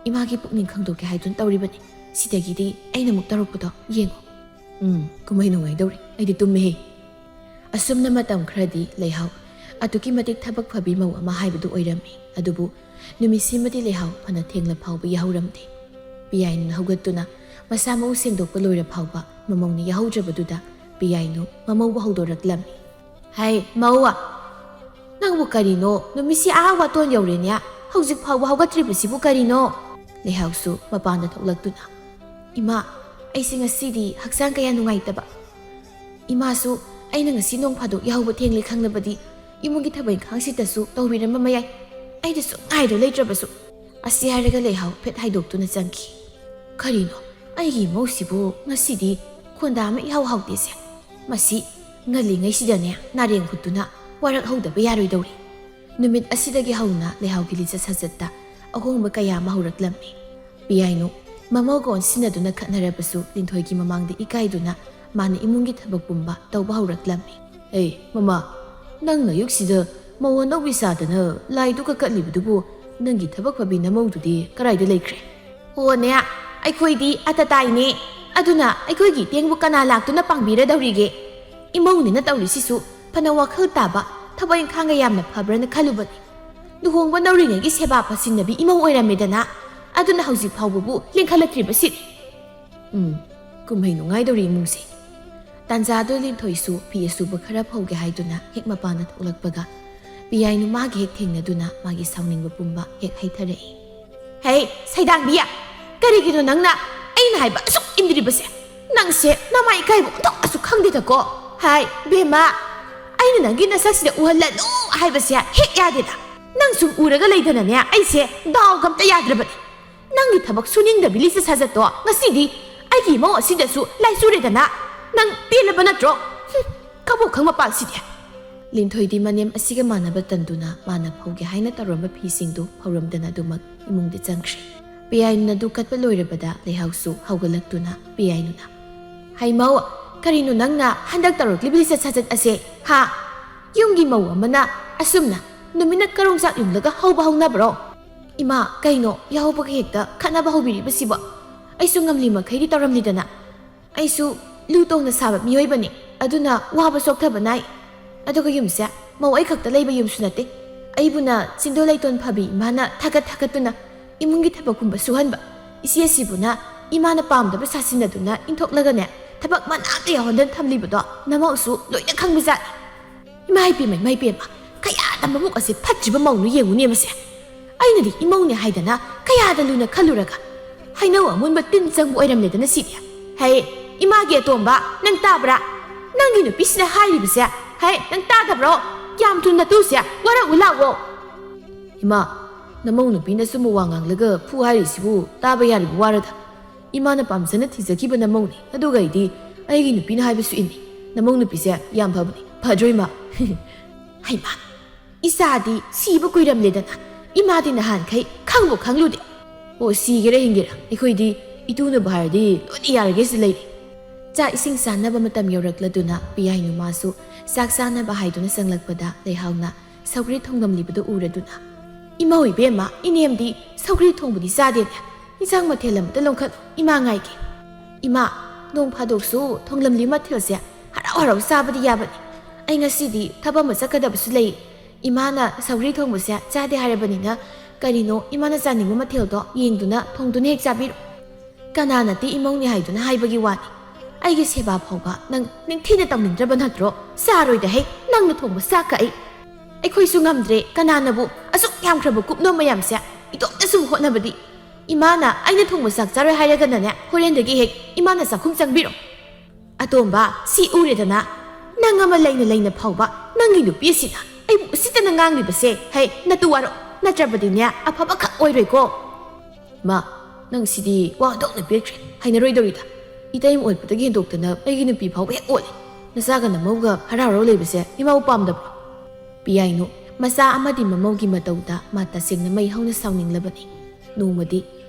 ꯏꯃꯥꯒꯤ ꯄꯨꯛꯅꯤꯡ ꯈꯪꯗꯣꯛꯀꯦ ꯍꯥꯏꯗꯨꯅ ꯇꯧꯔꯤꯕꯅꯤ꯫ ꯁꯤꯗꯒꯤꯗꯤ ꯑꯩꯅ ꯑꯃꯨꯛ ꯇꯧꯔꯛꯄꯗꯣ ꯌꯦꯡꯉꯣ꯫ ꯎꯝ, ꯀꯨꯝꯍꯩ ꯅꯨꯡꯉꯥꯏꯗꯧꯔꯤ꯫ ꯑꯩꯗꯤ ꯇꯨꯝꯃꯦꯍꯦ꯫ ꯑꯁꯨꯝꯅ ꯃꯇꯝ ꯈꯔꯗꯤ ꯂꯩꯍꯥꯎ ꯑꯗꯨꯛꯀꯤ ꯃꯇꯤꯛ ꯊꯕꯛ ꯐꯕꯤ ꯃꯧ ꯑꯃ ꯍꯥꯏꯕꯗꯨ ꯑꯣꯏꯔꯝꯃꯤ꯫ ꯑꯗꯨꯕꯨ ꯅꯨꯃꯤꯠꯁꯤꯃꯗꯤ ꯂꯩꯍꯥꯎ ꯐꯅ ꯊꯦꯡꯂ ꯐꯥꯎꯕ ꯌꯥꯍꯧꯔꯝꯗꯦ꯫ ꯄꯤꯌꯥꯏꯅꯨꯅ ꯍꯧꯒꯠꯇꯨꯅ ꯃꯁꯥ ꯃꯎ ꯁꯦꯡꯗꯣꯛꯄ ꯂꯣꯏꯔ ꯐꯥꯎꯕ ꯃꯃꯧꯅ ꯌꯥꯍꯧꯗ꯭ꯔꯕꯗꯨꯗ ꯄꯤꯌꯥꯏꯅꯨ ꯃꯃꯧꯕꯨ ꯍꯧꯗꯣꯔꯛꯂꯝꯃꯤ꯫ ꯍꯥꯏ ꯃꯧ, ꯅꯪꯕꯨ ꯀꯔꯤꯅꯣ? ꯅꯨꯃꯤꯠꯁꯤ ꯑꯥ ꯋꯥꯇꯣꯟ ꯌꯧꯔꯦꯅꯦ꯫ ꯍꯧꯖꯤꯛ ꯐꯥꯎꯕ ꯍꯧꯒꯠꯇ꯭ꯔꯤꯕꯁꯤꯕꯨ ꯀꯔꯤꯅꯣ? ꯂꯩꯍꯥꯎꯁꯨ ꯃꯄꯥꯟꯗ ꯊꯣꯛꯂꯛꯇꯨꯅ, ꯏꯃꯥ, ꯑꯩꯁꯦ ꯉꯁꯤꯗꯤ ꯍꯛꯆꯥꯡ ꯀꯌꯥ ꯅꯨꯡꯉꯥꯏꯇꯕ꯫ ꯏꯃꯥꯁꯨ ꯑꯩꯅ ꯉꯁꯤ ꯅꯣꯡ ꯐꯥꯗꯣꯛ ꯌꯥꯍꯧꯕ ꯊꯦꯡꯂꯦ ꯈꯪꯂꯕꯗꯤ ꯏꯃꯨꯡꯒꯤ ꯊꯕꯛ ꯏꯪꯈꯥꯡꯁꯤꯗꯁꯨ ꯇꯧꯕꯤꯔꯝꯕ ꯃꯌꯥꯏ꯫ ꯑꯩꯗꯁꯨ ꯉꯥꯏꯗꯨ ꯂꯩꯇ꯭ꯔꯕꯁꯨ꯫ ꯑꯁꯤ ꯍꯥꯏꯔꯒ ꯂꯩꯍꯥꯎ ꯐꯦꯠ ꯍꯥꯏꯗꯣꯛꯇꯨꯅ ꯆꯪꯈꯤ꯫ ꯀꯔꯤꯅꯣ, ꯑꯩꯒꯤ ꯏꯃꯧꯁꯤꯕꯨ ꯉꯁꯤꯗꯤ ꯈꯣꯟꯗꯥ ꯑꯃ ꯏꯍꯥꯎ ꯍꯥꯎꯗꯦꯁꯦ꯫ ꯃꯁꯤ ꯉꯜꯂꯤꯉꯩꯁꯤꯗꯅꯦ ꯅꯥꯔꯦꯡ ꯍꯨꯠꯇꯨꯅ ꯋꯥꯔꯛꯍꯧꯗꯕ ꯌꯥꯔꯣꯏꯗꯧꯔꯤ꯫ ꯅꯨꯃꯤꯠ ꯑꯁꯤꯗꯒꯤ ꯍꯧꯅ ꯂꯩꯍꯥꯎꯒꯤ ꯂꯤꯆꯠ ꯁꯥꯖꯠꯇ ꯑꯍꯣꯡꯕ ꯀꯌꯥ ꯑꯃ ꯍꯧꯔꯛꯂꯝꯃꯤ꯫ ꯄꯤꯌꯥꯏꯅꯨ ꯃꯃꯧꯒ ꯑꯣꯟꯁꯤꯟꯅꯗꯨꯅ ꯈꯠꯅꯔꯕꯁꯨ ꯂꯤꯟꯊꯣꯏꯒꯤ ꯃꯃꯥꯡꯗ ꯏꯀꯥꯏꯗꯨꯅ ꯃꯥꯅ ꯏꯃꯨꯡꯒꯤ ꯊꯕꯛ ꯄꯨꯝꯕ ꯇꯧꯕ ꯍꯧꯔꯛꯂꯝꯃꯤ꯫ "ꯑꯦ, ꯃꯃꯥ, ꯅꯪ ꯅꯌꯨꯛꯁꯤꯗ ꯃꯧ ꯑꯅꯧꯕꯤ ꯁꯥꯗꯅ ꯂꯥꯏꯗꯨ ꯀꯠꯀꯠꯂꯤꯕꯗꯨꯕꯨ ꯅꯪꯒꯤ ꯊꯕꯛ ꯐꯕꯤ ꯅꯃꯧꯗꯨꯗꯤ ꯀꯗꯥꯏꯗ ꯂꯩꯈ꯭ꯔꯦ?" "ꯑꯣꯅꯦ, ꯑꯩꯈꯣꯏꯗꯤ ꯑꯇ ꯇꯥꯏꯅꯦ꯫ ꯑꯗꯨꯅ ꯑꯩꯈꯣꯏꯒꯤ ꯇꯦꯡꯕꯨ ꯀꯅꯥ ꯂꯥꯛꯇꯨꯅ ꯄꯥꯡꯕꯤꯔꯗꯧꯔꯤꯒꯦ? ꯏꯃꯧꯅꯤꯅ ꯇꯧꯔꯤꯁꯤꯁꯨ ꯐꯅ ꯋꯥꯈꯜ ꯇꯥꯕ, ꯊꯕꯛ ꯏꯪꯈꯥꯡꯒ ꯌꯥꯝꯅ ꯐꯕ꯭ꯔꯅ ꯈꯜꯂꯨꯕꯅꯤ꯫ ꯂꯨꯍꯣꯡꯕ ꯅꯧꯔꯤꯉꯩꯒꯤ ꯁꯦꯕꯥ ꯐꯁꯤꯟꯅꯕꯤ ꯏꯃꯧ ꯑꯣꯏꯔꯝꯃꯦꯗꯅ꯫ ꯑꯗꯨꯅ ꯍꯧꯖꯤꯛ ꯐꯥꯎꯕꯕꯨ ꯂꯦꯡꯈꯠꯂꯛꯇ꯭ꯔꯤꯕꯁꯤꯗꯤ꯫ ꯎꯝ, ꯀꯨꯝꯍꯩ ꯅꯨꯡꯉꯥꯏꯗꯧꯔꯤ ꯏꯃꯨꯡꯁꯦ꯫" ꯇꯥꯟꯖꯥꯗꯨ ꯂꯤꯟꯊꯣꯏꯁꯨ ꯐꯤ ꯑꯁꯨꯕ ꯈꯔ ꯐꯧꯒꯦ ꯍꯥꯏꯗꯨꯅ ꯍꯦꯛ ꯃꯄꯥꯟꯗ ꯊꯣꯛꯂꯛꯄꯒ, ꯄꯤꯌꯥꯏꯅꯨ ꯃꯥꯒ ꯍꯦꯛ ꯊꯦꯡꯅꯗꯨꯅ ꯃꯥꯒꯤ ꯁꯥꯎꯅꯤꯡꯕ ꯄꯨꯝꯕ ꯍꯦꯛ ꯍꯩꯊꯔꯛꯏ꯫ "ꯍꯦ, ꯁꯩꯗꯥꯡꯕꯤ, ꯀꯔꯤꯒꯤꯅꯣ ꯅꯪꯅ ꯑꯩꯅ ꯍꯥꯏꯕ ꯑꯁꯨꯛ ꯏꯟꯗ꯭ꯔꯤꯕꯁꯦ? ꯅꯪꯁꯦ ꯅꯃꯥꯏ ꯏꯀꯥꯏꯕ ꯑꯣꯟꯊꯣꯛ ꯑꯁꯨꯛ ꯈꯪꯗꯦꯗꯀꯣ꯫ ꯍꯥꯏ, ꯕꯦꯝꯃ, ꯑꯩꯅ ꯅꯪꯒꯤ ꯅꯁꯛꯁꯤꯗ ꯎꯍꯜꯂꯅꯨ ꯍꯥꯏꯕꯁꯦ ꯍꯦꯛ ꯌꯥꯗꯦꯗ꯫ ꯅꯪ ꯁꯨꯝ ꯎꯔꯒ ꯂꯩꯗꯅꯅꯦ, ꯑꯩꯁꯦ ꯗꯥꯎꯒ ꯑꯝꯇ ꯌꯥꯗ꯭ꯔꯕꯅꯤ꯫ ꯅꯪꯒꯤ ꯊꯕꯛ ꯁꯨꯅꯤꯡꯗꯕꯤ ꯂꯤꯆꯠ ꯁꯥꯖꯠꯇꯣ ꯉꯁꯤꯗꯤ ꯑꯩꯒꯤ ꯏꯃꯧ ꯑꯁꯤꯗꯁꯨ ꯂꯥꯏꯆꯨꯔꯦꯗꯅ꯫ ꯅꯪ ꯄꯦꯜꯂꯕ ꯅꯠꯇ꯭ꯔꯣ? ꯍꯨꯝ, ꯀꯕꯣꯛꯈꯪ ꯃꯄꯥꯜꯁꯤꯗꯤ꯫" ꯂꯤꯟꯊꯣꯏꯗꯤ ꯃꯅꯦꯝ ꯑꯁꯤꯒ ꯃꯥꯟꯅꯕ ꯇꯟꯗꯨꯅ ꯃꯥꯅ ꯐꯧꯒꯦ ꯍꯥꯏꯅ ꯇꯧꯔꯝꯕ ꯐꯤꯁꯤꯡꯗꯨ ꯐꯧꯔꯝꯗꯅ ꯑꯗꯨꯃꯛ ꯏꯃꯨꯡꯗ ꯆꯪꯈ꯭ꯔꯦ꯫ ꯄꯤꯌꯥꯏꯅꯨꯅ ꯑꯗꯨ ꯀꯠꯄ ꯂꯣꯏꯔꯕꯗ ꯂꯩꯍꯥꯎꯁꯨ ꯍꯧꯒꯠꯂꯛꯇꯨꯅ ꯄꯤꯌꯥꯏꯅꯨꯅ, "ꯍꯩꯃꯧ, ꯀꯔꯤꯅꯣ ꯅꯪꯅ ꯍꯟꯗꯛ ꯇꯧꯔꯛꯂꯤꯕ ꯂꯤꯆꯠ ꯁꯥꯖꯠ ꯑꯁꯦ, ꯍꯥ? ꯌꯨꯝꯒꯤ ꯃꯧ ꯑꯃꯅ ꯑꯁꯨꯝꯅ ꯅꯨꯃꯤꯠꯅ ꯀꯔꯣꯡꯆꯥꯛ ꯌꯨꯡꯂꯒ ꯍꯧꯕ ꯍꯧꯅꯕ꯭ꯔꯣ? ꯏꯃꯥ, ꯀꯩꯅꯣ ꯌꯥꯍꯧꯕꯒ ꯍꯦꯛꯇ ꯈꯠꯅꯕ ꯍꯧꯕꯤꯔꯤꯕꯁꯤꯕꯣ? ꯑꯩꯁꯨ ꯉꯝꯂꯤ ꯃꯈꯩꯗꯤ ꯇꯧꯔꯝꯂꯤꯗꯅ꯫ ꯑꯩꯁꯨ ꯂꯨ ꯇꯣꯡꯅ ꯁꯥꯕ ꯃꯤꯑꯣꯏꯕꯅꯤ, ꯑꯗꯨꯅ ꯋꯥꯕ ꯆꯣꯛꯊꯕ ꯅꯥꯏ꯫ ꯑꯗꯨꯒ ꯌꯨꯝꯁꯦ ꯃꯧ ꯑꯩ ꯈꯛꯇ ꯂꯩꯕ ꯌꯨꯝꯁꯨ ꯅꯠꯇꯦ꯫ ꯑꯩꯕꯨꯅ ꯆꯤꯟꯗꯣ ꯂꯩꯇꯣꯟ ꯐꯕꯤ ꯏꯃꯥꯅ ꯊꯥꯒꯠ ꯊꯥꯒꯠꯇꯨꯅ ꯏꯃꯨꯡꯒꯤ ꯊꯕꯛ ꯄꯨꯝꯕ ꯁꯨꯍꯟꯕ꯫ ꯏꯆꯦ ꯑꯁꯤꯕꯨꯅ ꯏꯃꯥꯅ ꯄꯥꯝꯗꯕ ꯁꯥꯁꯤꯟꯅꯗꯨꯅ ꯏꯟꯊꯣꯛꯂꯒꯅꯦ, ꯊꯕꯛ ꯃꯅꯥ ꯑꯝꯇ ꯌꯥꯎꯍꯟꯗꯅ ꯊꯝꯂꯤꯕꯗꯣ ꯅꯃꯧꯁꯨ ꯂꯣꯏꯅ ꯈꯪꯕꯖꯥꯠꯅꯤ꯫" "ꯏꯃꯥ ꯏꯄꯦꯝꯃ, ꯏꯃꯥ ꯏꯄꯦꯝꯃ, ꯀꯌꯥꯗ ꯃꯕꯨꯛ ꯑꯁꯤ ꯐꯠꯇ꯭ꯔꯤꯕ ꯃꯧꯅꯣ ꯌꯦꯡꯉꯨꯅꯦ ꯃꯁꯦ꯫ ꯑꯩꯅꯗꯤ ꯏꯃꯧꯅꯦ ꯍꯥꯏꯗꯅ ꯀꯌꯥꯗ ꯂꯨꯅ ꯈꯜꯂꯨꯔꯒ, ꯍꯩꯅꯧ ꯑꯃꯨꯟꯕ ꯇꯤꯟ ꯆꯪꯕ ꯑꯣꯏꯔꯝꯂꯦꯗꯅ ꯁꯤꯗꯤ꯫ ꯍꯩ, ꯏꯃꯥꯒꯤ ꯑꯇꯣꯝꯕ, ꯅꯪ ꯇꯥꯕ꯭ꯔꯥ? ꯅꯪꯒꯤ ꯅꯨꯄꯤꯁꯤꯅ ꯍꯥꯏꯔꯤꯕꯁꯦ, ꯍꯩ, ꯅꯪ ꯇꯥꯗꯕ꯭ꯔꯣ? ꯀꯌꯥꯝ ꯊꯨꯅ ꯅꯇꯨꯁꯦ ꯋꯥꯔꯛꯎ ꯂꯥꯛꯑꯣ꯫" "ꯏꯃꯥ, ꯅꯃꯧ ꯅꯨꯄꯤꯅ ꯁꯨꯝꯕ ꯋꯥ ꯉꯥꯡꯂꯒ ꯐꯨ ꯍꯥꯏꯔꯤꯁꯤꯕꯨ ꯇꯥꯕ ꯌꯥꯔꯤꯕ ꯋꯥꯔꯗ? ꯏꯃꯥꯅ ꯄꯥꯝꯖꯅ ꯊꯤꯖꯈꯤꯕ ꯅꯃꯧꯅꯤ꯫ ꯑꯗꯨꯒ ꯑꯩꯗꯤ ꯑꯩꯒꯤ ꯅꯨꯄꯤꯅ ꯍꯥꯏꯕꯁꯨ ꯏꯟꯅꯤ꯫ ꯅꯃꯧ ꯅꯨꯄꯤꯁꯦ ꯌꯥꯝ ꯐꯕꯅꯤ꯫ ꯐꯗ꯭ꯔꯣ, ꯏꯃꯥ?" "ꯍꯩꯃꯥ, ꯏꯆꯥꯗꯤ ꯁꯤꯕ ꯀꯨꯏꯔꯝꯂꯦꯗꯅ꯫ ꯏꯃꯥꯗꯤ ꯅꯍꯥꯟꯈꯩ ꯈꯪꯕꯨ ꯈꯪꯂꯨꯗꯦ꯫" "ꯑꯣ, ꯁꯤꯒꯦꯔꯥ ꯍꯤꯡꯒꯦꯔꯥ, ꯑꯩꯈꯣꯏꯗꯤ ꯏꯇꯨꯅꯕꯨ ꯍꯥꯏꯔꯗꯤ ꯂꯣꯏꯅ ꯌꯥꯔꯒꯦ ꯁꯤꯗ ꯂꯩꯔꯤ꯫" ꯆꯥꯛ ꯏꯁꯤꯡ ꯆꯥꯅꯕ ꯃꯇꯝ ꯌꯧꯔꯛꯂꯗꯨꯅ ꯄꯤꯌꯥꯏꯅꯨ ꯃꯥꯁꯨ ꯆꯥꯛ ꯆꯥꯅꯕ ꯍꯥꯏꯗꯨꯅ ꯆꯪꯂꯛꯄꯗ ꯂꯩꯍꯥꯎꯅ ꯁꯧꯒ꯭ꯔꯤ ꯊꯣꯡꯂꯝꯂꯤꯕꯗꯨ ꯎꯔꯗꯨꯅ, "ꯏꯃꯧ ꯏꯕꯦꯝꯃ, ꯏꯅꯦꯝꯗꯤ ꯁꯧꯒ꯭ꯔꯤ ꯊꯣꯡꯕꯗꯤ ꯆꯥꯗꯦꯅꯦ꯫ ꯏꯟꯁꯥꯡ ꯃꯊꯦꯜ ꯑꯃꯇ ꯂꯣꯡꯈꯠꯂꯨ, ꯏꯃꯥ ꯉꯥꯏꯒꯦ꯫" "ꯏꯃꯥ, ꯅꯣꯡ ꯐꯥꯗꯣꯛꯁꯨ ꯊꯣꯡꯂꯝꯂꯤ ꯃꯊꯦꯜꯁꯦ ꯍꯔꯥꯎ ꯍꯔꯥꯎ ꯆꯥꯕꯗꯤ ꯌꯥꯕꯅꯤ꯫ ꯑꯩ ꯉꯁꯤꯗꯤ ꯊꯕꯛ ꯑꯃ ꯆꯠꯀꯗꯕꯁꯨ ꯂꯩ꯫ ꯏꯃꯥꯅ ꯁꯧꯒ꯭ꯔꯤ ꯊꯣꯡꯕꯁꯦ ꯆꯥꯗꯦ ꯍꯥꯏꯔꯕꯅꯤꯅ ꯀꯔꯤꯅꯣ ꯏꯃꯥꯅ ꯆꯥꯅꯤꯡꯕ ꯃꯊꯦꯜꯗꯣ ꯌꯦꯡꯗꯨꯅ ꯊꯣꯡꯗꯨꯅ ꯍꯦꯛ ꯆꯥꯕꯤꯔꯣ꯫ ꯀꯅꯥꯅꯗꯤ ꯏꯃꯧꯅꯦ ꯍꯥꯏꯗꯨꯅ ꯍꯥꯏꯕꯒꯤ ꯋꯥꯅꯤ꯫ ꯑꯩꯒꯤ ꯁꯦꯕꯥ ꯐꯥꯎꯕ ꯅꯪ ꯅꯤꯡꯊꯤꯅ ꯇꯧꯅꯤꯡꯗ꯭ꯔꯕ ꯅꯠꯇ꯭ꯔꯣ? ꯆꯥꯔꯣꯏꯗ ꯍꯦ, ꯅꯪꯅ ꯊꯣꯡꯕ ꯆꯥꯛꯀ ꯑꯩ꯫ ꯑꯩꯈꯣꯏꯁꯨ ꯉꯝꯗ꯭ꯔꯦ, ꯀꯅꯥꯅꯕꯨ ꯑꯁꯨꯛ ꯌꯥꯝꯈ꯭ꯔꯕ ꯀꯨꯞꯅꯣ ꯃꯌꯥꯝꯁꯦ ꯏꯇꯣꯝꯇ ꯁꯨꯝ ꯍꯣꯠꯅꯕꯗꯤ?" "ꯏꯃꯥꯅ ꯑꯩꯅ ꯊꯣꯡꯕ ꯆꯥꯛ ꯆꯥꯔꯣꯏ ꯍꯥꯏꯔꯒꯅꯅꯦ, ꯍꯣꯔꯦꯟꯗꯒꯤ ꯍꯦꯛ ꯏꯃꯥꯅ ꯆꯥꯛꯈꯨꯝ ꯆꯪꯕꯤꯔꯣ꯫" "ꯑꯇꯣꯝꯕ, ꯁꯤ ꯎꯔꯦꯗꯅ, ꯅꯪ ꯑꯃ ꯂꯩꯅ ꯂꯩꯅ ꯐꯥꯎꯕ ꯅꯪꯒꯤ ꯅꯨꯄꯤ ꯑꯁꯤꯅ ꯑꯩꯕꯨ ꯎꯁꯤꯠꯇꯅ ꯉꯥꯡꯂꯤꯕꯁꯦ꯫ ꯍꯦ, ꯅꯇꯨ ꯋꯥꯔꯣ, ꯅꯠꯇ꯭ꯔꯕꯗꯤꯅꯦ ꯑꯐꯕꯈꯛ ꯑꯣꯏꯔꯣꯏꯀꯣ꯫" "ꯃꯥ, ꯅꯪ ꯁꯤꯗꯤ ꯋꯥ ꯑꯣꯟꯊꯣꯛꯅ ꯄꯦꯠꯈ꯭ꯔꯦ, ꯍꯩꯅꯔꯣꯏꯗꯧꯔꯤꯗ꯫ ꯏꯇꯩꯃ ꯑꯣꯏꯕꯗꯒꯤ ꯍꯦꯟꯗꯣꯛꯇꯅ ꯑꯩꯒꯤ ꯅꯨꯄꯤ ꯐꯥꯎꯕ ꯍꯦꯛ ꯑꯣꯜꯂꯦ꯫ ꯅꯆꯥꯒ ꯅꯃꯧꯒ ꯍꯔꯥꯎ ꯍꯔꯥꯎ ꯂꯩꯕꯁꯦ ꯏꯃꯥꯕꯨ ꯄꯥꯝꯗꯕ꯭ꯔꯣ?" ꯄꯤꯌꯥꯏꯅꯨ ꯃꯆꯥ ꯑꯃꯗꯤ ꯃꯃꯧꯒꯤ ꯃꯇꯧꯗ ꯃꯥ ꯇꯁꯦꯡꯅ ꯃꯩ ꯍꯧꯅ ꯁꯥꯎꯅꯤꯡꯂꯕꯅꯤ꯫ ꯅꯣꯡꯃꯗꯤ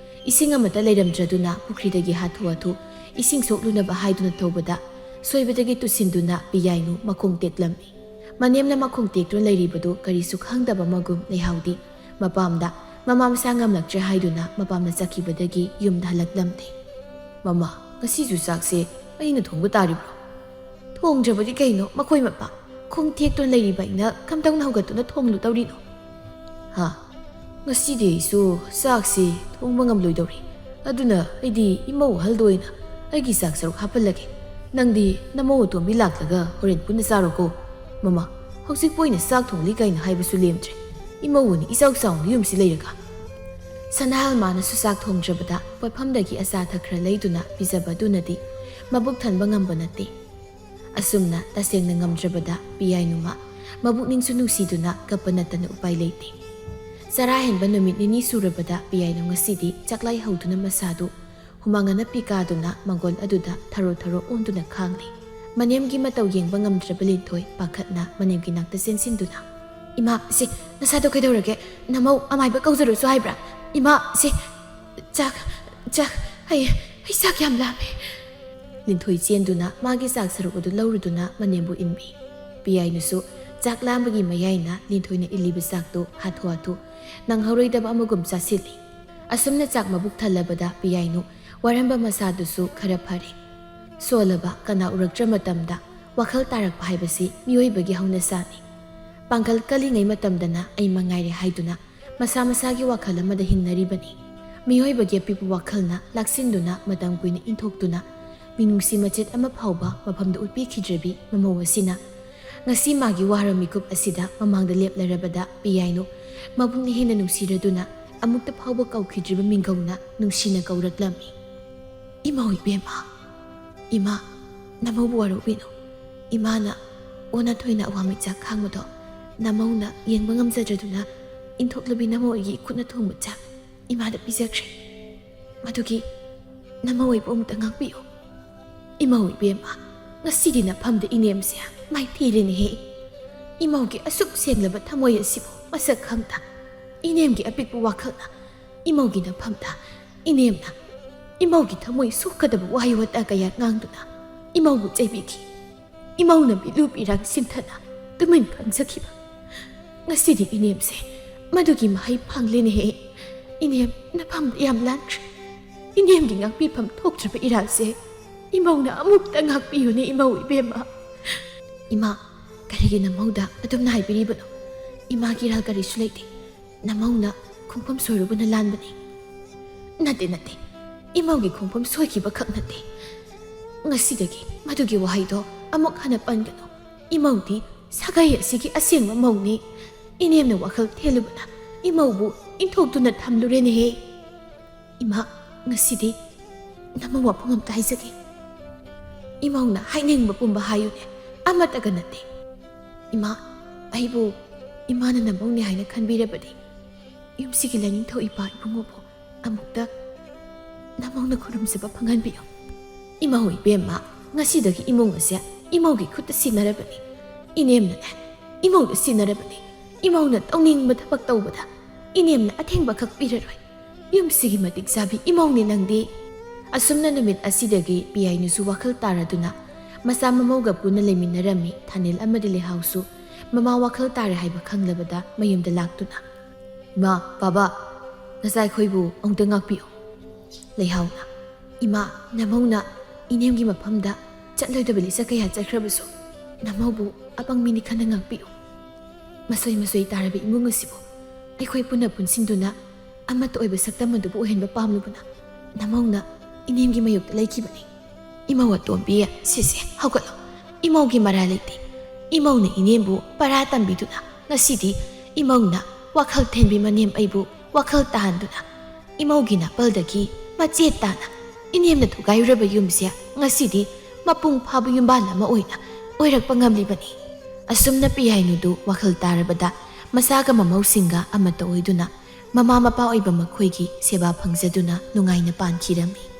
ꯏꯁꯤꯡ ꯑꯃꯠꯇ ꯂꯩꯔꯝꯗ꯭ꯔꯗꯨꯅ ꯄꯨꯈ꯭ꯔꯤꯗꯒꯤ ꯍꯥꯊꯨ ꯍꯥꯊꯨ ꯏꯁꯤꯡ ꯁꯣꯛꯂꯨꯅꯕ ꯍꯥꯏꯗꯨꯅ ꯊꯧꯕꯗ ꯁꯣꯏꯕꯗꯒꯤ ꯇꯨꯁꯤꯟꯗꯨꯅ ꯄꯤꯌꯥꯏꯅꯨ ꯃꯈꯣꯡ ꯇꯦꯛꯂꯝꯃꯤ꯫ ꯃꯅꯦꯝꯅ ꯃꯈꯣꯡ ꯇꯦꯛꯇꯨꯅ ꯂꯩꯔꯤꯕꯗꯨ ꯀꯔꯤꯁꯨ ꯈꯪꯗꯕ ꯃꯒꯨꯝ ꯂꯩꯍꯥꯎꯗꯤ ꯃꯄꯥꯝꯗ ꯃꯃꯥ ꯃꯁꯥ ꯉꯝꯂꯛꯇ꯭ꯔꯦ ꯍꯥꯏꯗꯨꯅ ꯃꯄꯥꯝꯅ ꯆꯠꯈꯤꯕꯗꯒꯤ ꯌꯨꯝꯗ ꯍꯜꯂꯛꯂꯝꯗꯦ꯫ "ꯃꯃꯥ, ꯉꯁꯤꯁꯨ ꯆꯥꯛꯁꯦ ꯑꯩꯅ ꯊꯣꯡꯕ ꯇꯥꯔꯤꯕ꯭ꯔꯣ?" "ꯊꯣꯡꯗ꯭ꯔꯕꯗꯤ ꯀꯩꯅꯣ, ꯃꯈꯣꯏ ꯃꯄꯥ ꯈꯣꯡ ꯇꯦꯛꯇꯨꯅ ꯂꯩꯔꯤꯕ ꯑꯩꯅ ꯀꯝꯗꯧꯅ ꯍꯧꯒꯠꯇꯨꯅ ꯊꯣꯡꯂꯨ ꯇꯧꯔꯤꯅꯣ?" "ꯍꯥ? ꯉꯁꯤꯗꯤ ꯑꯩꯁꯨ ꯆꯥꯛꯁꯤ ꯊꯣꯡꯕ ꯉꯝꯂꯣꯏꯗꯧꯔꯤ꯫ ꯑꯗꯨꯅ ꯑꯩꯗꯤ ꯏꯃꯧ ꯑꯍꯜꯗ ꯑꯣꯏꯅ ꯑꯩꯒꯤ ꯆꯥꯛ ꯁꯔꯨꯛ ꯍꯥꯞꯍꯜꯂꯒꯦ꯫ ꯅꯪꯗꯤ ꯅꯃꯧ ꯑꯇꯣꯝꯕꯤ ꯂꯥꯛꯂꯒ ꯍꯣꯔꯦꯟ ꯄꯨꯟꯅ ꯆꯥꯔꯣꯀꯣ꯫ ꯃꯃꯥ, ꯍꯧꯖꯤꯛꯄꯨ ꯑꯩꯅ ꯆꯥꯛ ꯊꯣꯡꯂꯤ ꯀꯥꯏꯅ ꯍꯥꯏꯕꯁꯨ ꯂꯦꯝꯗ꯭ꯔꯦ꯫ ꯏꯃꯧ ꯑꯅꯤ ꯏꯆꯥꯎ ꯆꯥꯎꯅ ꯌꯨꯝꯁꯤ ꯂꯩꯔꯒ꯫" ꯁꯅꯥꯍꯜ ꯃꯥꯅꯁꯨ ꯆꯥꯛ ꯊꯣꯡꯗ꯭ꯔꯕꯗ ꯄꯣꯠꯐꯝꯗꯒꯤ ꯑꯆꯥ ꯑꯊꯛ ꯈꯔ ꯂꯩꯗꯨꯅ ꯄꯤꯖꯕ ꯑꯗꯨꯅꯗꯤ ꯃꯕꯨꯛ ꯊꯟꯕ ꯉꯝꯕ ꯅꯠꯇꯦ꯫ ꯑꯁꯨꯝꯅ ꯇꯁꯦꯡꯅ ꯉꯝꯗ꯭ꯔꯕꯗ ꯄꯤꯌꯥꯏꯅꯨꯃ ꯃꯕꯨꯛꯅꯤꯡꯁꯨ ꯅꯨꯡꯁꯤꯗꯨꯅ ꯀꯞꯄ ꯅꯠꯇꯅ ꯎꯄꯥꯏ ꯂꯩꯇꯦ꯫ ꯆꯔꯥ ꯍꯦꯟꯕ ꯅꯨꯃꯤꯠ ꯅꯤꯅꯤ ꯁꯨꯔꯕꯗ ꯄꯤꯌꯥꯏꯅꯨ ꯉꯁꯤꯗꯤ ꯆꯥꯛꯂꯥꯏ ꯍꯧꯗꯨꯅ ꯃꯁꯥꯗꯨ ꯍꯨꯃꯥꯡ ꯑꯅꯞꯄꯤ ꯀꯥꯗꯨꯅ ꯃꯪꯒꯣꯜ ꯑꯗꯨꯗ ꯊꯔꯣ ꯊꯔꯣ ꯑꯣꯟꯗꯨꯅ ꯈꯥꯡꯂꯤ꯫ ꯃꯅꯦꯝꯒꯤ ꯃꯇꯧ ꯌꯦꯡꯕ ꯉꯝꯗ꯭ꯔꯕ ꯂꯤꯟꯊꯣꯏ ꯄꯥꯈꯠꯅ ꯃꯅꯦꯝꯒꯤ ꯅꯥꯛꯇ ꯆꯦꯟꯁꯤꯟꯗꯨꯅ, "ꯏꯃꯥ, ꯁꯦ, ꯅꯁꯥꯗꯣ ꯀꯩꯗꯧꯔꯒꯦ? ꯅꯃꯧ ꯑꯃꯥꯏꯕ ꯀꯧꯖꯔꯨꯁꯨ ꯍꯥꯏꯕ꯭ꯔꯥ? ꯏꯃꯥ, ꯁꯦ, ꯆꯥꯛ, ꯆꯥꯛ, ꯑꯩ, ꯑꯩ ꯆꯥꯛ ꯌꯥꯝ ꯂꯥꯝꯃꯦ꯫" ꯂꯤꯟꯊꯣꯏ ꯆꯦꯟꯗꯨꯅ ꯃꯥꯒꯤ ꯆꯥꯛ ꯁꯔꯨꯛ ꯑꯗꯨ ꯂꯧꯔꯨꯗꯨꯅ ꯃꯅꯦꯝꯕꯨ ꯏꯟꯕꯤ꯫ ꯄꯤꯌꯥꯏꯅꯨꯁꯨ ꯆꯥꯛ ꯂꯥꯝꯕꯒꯤ ꯃꯌꯥꯏꯅ ꯂꯤꯟꯊꯣꯏꯅ ꯏꯜꯂꯤꯕ ꯆꯥꯛꯇꯨ ꯍꯥꯊꯨ ꯍꯥꯊꯨ ꯅꯪꯍꯧꯔꯣꯏꯗꯕ ꯑꯃꯒꯨꯝ ꯆꯥꯁꯤꯜꯂꯤ꯫ ꯑꯁꯨꯝꯅ ꯆꯥꯛ ꯃꯕꯨꯛ ꯊꯜꯂꯕꯗ ꯄꯤꯌꯥꯏꯅꯨ ꯋꯥꯔꯝꯕ ꯃꯁꯥꯗꯨꯁꯨ ꯈꯔ ꯐꯔꯦ꯫ ꯁꯣꯜꯂꯕ ꯀꯅꯥ ꯎꯔꯛꯇ꯭ꯔ ꯃꯇꯝꯗ ꯋꯥꯈꯜ ꯇꯥꯔꯛꯄ ꯍꯥꯏꯕꯁꯤ ꯃꯤꯑꯣꯏꯕꯒꯤ ꯍꯧꯅꯁꯥꯅꯤ꯫ ꯄꯥꯡꯒꯜ ꯀꯜꯂꯤꯉꯩ ꯃꯇꯝꯗꯅ ꯑꯩ ꯃꯉꯥꯏꯔꯦ ꯍꯥꯏꯗꯨꯅ ꯃꯁꯥ ꯃꯁꯥꯒꯤ ꯋꯥꯈꯜ ꯑꯃꯗ ꯍꯤꯡꯅꯔꯤꯕꯅꯤ꯫ ꯃꯤꯑꯣꯏꯕꯒꯤ ꯑꯄꯤꯛꯄ ꯋꯥꯈꯜꯅ ꯂꯥꯛꯁꯤꯟꯗꯨꯅ ꯃꯇꯝ ꯀꯨꯏꯅ ꯏꯟꯊꯣꯛꯇꯨꯅ ꯃꯤꯅꯨꯡꯁꯤ ꯃꯆꯦꯠ ꯑꯃ ꯐꯥꯎꯕ ꯃꯐꯝꯗ ꯎꯠꯄꯤꯈꯤꯗ꯭ꯔꯕꯤ ꯃꯃꯧ ꯑꯁꯤꯅ ꯉꯁꯤ ꯃꯥꯒꯤ ꯋꯥꯔ ꯃꯤꯀꯨꯞ ꯑꯁꯤꯗ ꯃꯃꯥꯡꯗ ꯂꯦꯞꯂꯔꯕꯗ ꯄꯤꯌꯥꯏꯅꯨ ꯃꯕꯨꯛꯅ ꯍꯦꯟꯅ ꯅꯨꯡꯁꯤꯔꯗꯨꯅ ꯑꯃꯨꯛꯇ ꯐꯥꯎꯕ ꯀꯧꯈꯤꯗ꯭ꯔꯤꯕ ꯃꯤꯡꯒꯧꯅ ꯅꯨꯡꯁꯤꯅ ꯀꯧꯔꯛꯂꯝꯃꯤ꯫ "ꯏꯃꯧ ꯏꯕꯦꯝꯃ, ꯏꯃꯥ, ꯅꯃꯧꯕꯨ ꯋꯥꯔꯧꯕꯤꯅꯨ꯫ ꯏꯃꯥꯅ ꯑꯣꯟꯅ ꯊꯣꯏꯅ ꯑꯋꯥ ꯃꯩꯆꯥꯛ ꯈꯥꯡꯕꯗꯣ ꯅꯃꯧꯅ ꯌꯦꯡꯕ ꯉꯝꯖꯗ꯭ꯔꯗꯨꯅ ꯏꯟꯊꯣꯛꯂꯕꯤ ꯅꯃꯧ ꯑꯩꯒꯤ ꯏꯈꯨꯠꯅ ꯊꯣꯡꯕ ꯆꯥꯛ ꯏꯃꯥꯗ ꯄꯤꯖꯈ꯭ꯔꯦ꯫ ꯃꯗꯨꯒꯤ ꯅꯃꯧ ꯑꯩꯕꯨ ꯑꯃꯨꯛꯇ ꯉꯥꯛꯄꯤꯌꯨ꯫ ꯏꯃꯧ ꯏꯕꯦꯝꯃ, ꯉꯁꯤꯗꯤ ꯅꯐꯝꯗ ꯏꯅꯦꯝꯁꯦ ꯃꯥꯏꯊꯤꯔꯦꯅꯦꯍꯦ꯫ ꯏꯃꯧꯒꯤ ꯑꯁꯨꯛ ꯁꯦꯡꯂꯕ ꯊꯃꯣꯏ ꯑꯁꯤꯕꯨ ꯃꯁꯛ ꯈꯪꯗ ꯏꯅꯦꯝꯒꯤ ꯑꯄꯤꯛꯄ ꯋꯥꯈꯜꯅ ꯏꯃꯧꯒꯤ ꯅꯐꯝꯗ ꯏꯅꯦꯝꯅ ꯏꯃꯧꯒꯤ ꯊꯃꯣꯏ ꯁꯣꯛꯀꯗꯕ ꯋꯥꯍꯩ ꯋꯥꯇꯥ ꯀꯌꯥ ꯉꯥꯡꯗꯨꯅ ꯏꯃꯧꯕꯨ ꯆꯩꯕꯤꯈꯤ꯫ ꯏꯃꯧꯅ ꯃꯤꯠꯂꯨ ꯄꯤꯔꯥꯡ ꯁꯤꯟꯊꯅ ꯇꯨꯃꯤꯟ ꯐꯝꯖꯈꯤꯕ꯫ ꯉꯁꯤꯗꯤ ꯏꯅꯦꯝꯁꯦ ꯃꯗꯨꯒꯤ ꯃꯍꯩ ꯐꯪꯂꯦꯅꯦꯍꯦ꯫ ꯏꯅꯦꯝ ꯅꯐꯝꯗ ꯌꯥꯝ ꯂꯥꯟꯈ꯭ꯔꯦ꯫ ꯏꯅꯦꯝꯒꯤ ꯉꯥꯛꯄꯤꯐꯝ ꯊꯣꯛꯇ꯭ꯔꯕ ꯏꯔꯥꯜꯁꯦ ꯏꯃꯧꯅ ꯑꯃꯨꯛꯇ ꯉꯥꯛꯄꯤꯌꯨꯅꯦ ꯏꯃꯧ ꯏꯕꯦꯝꯃ꯫ ꯏꯃꯥ, ꯀꯔꯤꯒꯤ ꯅꯃꯧꯗ ꯑꯗꯨꯝꯅ ꯍꯥꯏꯕꯤꯔꯤꯕꯅꯣ? ꯏꯃꯥꯒꯤ ꯏꯔꯥꯜ ꯀꯔꯤꯁꯨ ꯂꯩꯇꯦ꯫ ꯅꯃꯧꯅ ꯈꯣꯡꯐꯝ ꯁꯣꯏꯔꯨꯕꯅ ꯂꯥꯟꯕꯅꯤ꯫ ꯅꯠꯇꯦ, ꯅꯠꯇꯦ꯫ ꯏꯃꯧꯒꯤ ꯈꯣꯡꯐꯝ ꯁꯣꯏꯈꯤꯕ ꯈꯛ ꯅꯠꯇꯦ꯫ ꯉꯁꯤꯗꯒꯤ ꯃꯗꯨꯒꯤ ꯋꯥꯍꯩꯗꯣ ꯑꯃꯨꯛ ꯍꯟꯅ ꯄꯟꯒꯅꯨ꯫ ꯏꯃꯧꯗꯤ ꯁꯥꯒꯩ ꯑꯁꯤꯒꯤ ꯑꯁꯦꯡꯕ ꯃꯧꯅꯤ꯫ ꯏꯅꯦꯝꯅ ꯋꯥꯈꯜ ꯊꯦꯜꯂꯨꯕꯅ ꯏꯃꯧꯕꯨ ꯏꯟꯊꯣꯛꯇꯨꯅ ꯊꯝꯂꯨꯔꯦꯅꯦꯍꯦ꯫ ꯏꯃꯥ, ꯉꯁꯤꯗꯤ ꯅꯃꯧ ꯋꯥꯐꯝ ꯑꯝꯇ ꯍꯥꯏꯖꯒꯦ꯫ ꯏꯃꯧꯅ ꯍꯥꯏꯅꯤꯡꯕ ꯄꯨꯝꯕ ꯍꯥꯏꯌꯨꯅꯦ, ꯑꯃꯠꯇꯒ ꯅꯠꯇꯦ꯫ ꯏꯃꯥ, ꯑꯩꯕꯨ ꯏꯃꯥꯅ ꯅꯃꯧꯅꯦ ꯍꯥꯏꯅ ꯈꯟꯕꯤꯔꯕꯗꯤ ꯌꯨꯝꯁꯤꯒꯤ ꯂꯥꯏꯅꯤꯡꯊꯧ ꯏꯄꯥ ꯏꯕꯨꯡꯉꯣꯕꯨ ꯑꯃꯨꯛꯇ ꯅꯃꯧꯅ ꯈꯨꯔꯨꯝꯖꯕ ꯐꯪꯍꯟꯕꯤꯌꯨ꯫ ꯏꯃꯧ ꯏꯕꯦꯝꯃ, ꯉꯁꯤꯗꯒꯤ ꯏꯃꯨꯡ ꯑꯁꯦ ꯏꯃꯧꯒꯤ ꯈꯨꯠꯇ ꯁꯤꯟꯅꯔꯕꯅꯤ꯫ ꯏꯅꯦꯝꯅꯅꯦ, ꯏꯃꯧꯗ ꯁꯤꯟꯅꯔꯕꯅꯤ꯫ ꯏꯃꯧꯅ ꯇꯧꯅꯤꯡꯕ ꯊꯕꯛ ꯇꯧꯕꯗ ꯏꯅꯦꯝꯅ ꯑꯊꯤꯡꯕ ꯈꯛ ꯄꯤꯔꯔꯣꯏ꯫ ꯌꯨꯝꯁꯤꯒꯤ ꯃꯇꯤꯛ ꯆꯥꯕꯤ ꯏꯃꯧꯅꯦ ꯅꯪꯗꯤ꯫ ꯑꯁꯨꯝꯅ ꯅꯨꯃꯤꯠ ꯑꯁꯤꯗꯒꯤ ꯄꯤꯌꯥꯏꯅꯨꯁꯨ ꯋꯥꯈꯜ ꯇꯥꯔꯗꯨꯅ ꯃꯆꯥ ꯃꯃꯧꯒ ꯄꯨꯟꯅ ꯂꯩꯃꯤꯟꯅꯔꯝꯃꯤ꯫ ꯊꯥꯅꯤꯜ ꯑꯃꯗꯤ ꯂꯩꯍꯥꯎꯁꯨ ꯃꯃꯥ ꯋꯥꯈꯜ ꯇꯥꯔꯦ ꯍꯥꯏꯕ ꯈꯪꯂꯕꯗ ꯃꯌꯨꯝꯗ ꯂꯥꯛꯇꯨꯅ, "ꯏꯃꯥ, ꯕꯥꯕꯥ, ꯅꯆꯥ ꯑꯩꯈꯣꯏꯕꯨ ꯑꯃꯨꯛꯇ ꯉꯥꯛꯄꯤꯌꯨ꯫" ꯂꯩꯍꯥꯎꯅ, "ꯏꯃꯥ, ꯅꯃꯧꯅ ꯏꯅꯦꯝꯒꯤ ꯃꯐꯝꯗ ꯆꯠꯂꯣꯏꯗꯕ ꯂꯤꯆꯠ ꯀꯌꯥ ꯆꯠꯈ꯭ꯔꯕꯁꯨ ꯅꯃꯧꯕꯨ ꯑꯄꯪꯕꯤꯅꯤ ꯈꯟꯅ ꯉꯥꯛꯄꯤꯌꯨ꯫ ꯃꯁꯣꯏ ꯃꯁꯣꯏ ꯇꯥꯔꯕ ꯏꯃꯨꯡ ꯑꯁꯤꯕꯨ ꯑꯩꯈꯣꯏ ꯄꯨꯟꯅ ꯄꯨꯟꯁꯤꯟꯗꯨꯅ ꯑꯃꯠꯇ ꯑꯣꯏꯕ ꯁꯛꯇꯝ ꯑꯗꯨꯕꯨ ꯑꯣꯏꯍꯟꯕ ꯄꯥꯝꯂꯨꯕꯅ ꯅꯃꯧꯅ ꯏꯅꯦꯝꯒꯤ ꯃꯥꯌꯣꯛꯇ ꯂꯩꯈꯤꯕꯅꯤ꯫" "ꯏꯃꯧ ꯑꯇꯣꯝꯕꯤ, ꯁꯤꯁꯦ ꯍꯧꯒꯠꯂꯣ꯫ ꯏꯃꯧꯒꯤ ꯃꯔꯥꯜ ꯂꯩꯇꯦ꯫ ꯏꯃꯧꯅ ꯏꯅꯦꯝꯕꯨ ꯄꯔꯥ ꯇꯝꯕꯤꯗꯨꯅ ꯉꯁꯤꯗꯤ ꯏꯃꯧꯅ ꯋꯥꯈꯜ ꯊꯦꯟꯕꯤ ꯃꯅꯦꯝ ꯑꯩꯕꯨ ꯋꯥꯈꯜ ꯇꯥꯍꯟꯗꯨꯅ ꯏꯃꯧꯒꯤ ꯅꯥꯄꯜꯗꯒꯤ ꯃꯆꯦꯠ ꯇꯥꯅ ꯏꯅꯦꯝꯅ ꯊꯨꯒꯥꯏꯔꯨꯔꯕ ꯌꯨꯝꯁꯦ ꯉꯁꯤꯗꯤ ꯃꯄꯨꯡ ꯐꯥꯕ ꯌꯨꯝꯕꯥꯜ ꯑꯃ ꯑꯣꯏꯅ ꯑꯣꯏꯔꯛꯄ ꯉꯝꯂꯤꯕꯅꯤ꯫" ꯑꯁꯨꯝꯅ ꯄꯤꯌꯥꯏꯅꯨꯗꯨ ꯋꯥꯈꯜ ꯇꯥꯔꯕꯗ ꯃꯆꯥꯒ ꯃꯃꯧꯁꯤꯡꯒ ꯑꯃꯠꯇ ꯑꯣꯏꯗꯨꯅ ꯃꯃꯥ ꯃꯄꯥ ꯑꯣꯏꯕ ꯃꯈꯣꯏꯒꯤ ꯁꯦꯕꯥ ꯐꯪꯖꯗꯨꯅ ꯅꯨꯡꯉꯥꯏꯅ ꯄꯥꯟꯈꯤꯔꯝꯃꯤ꯫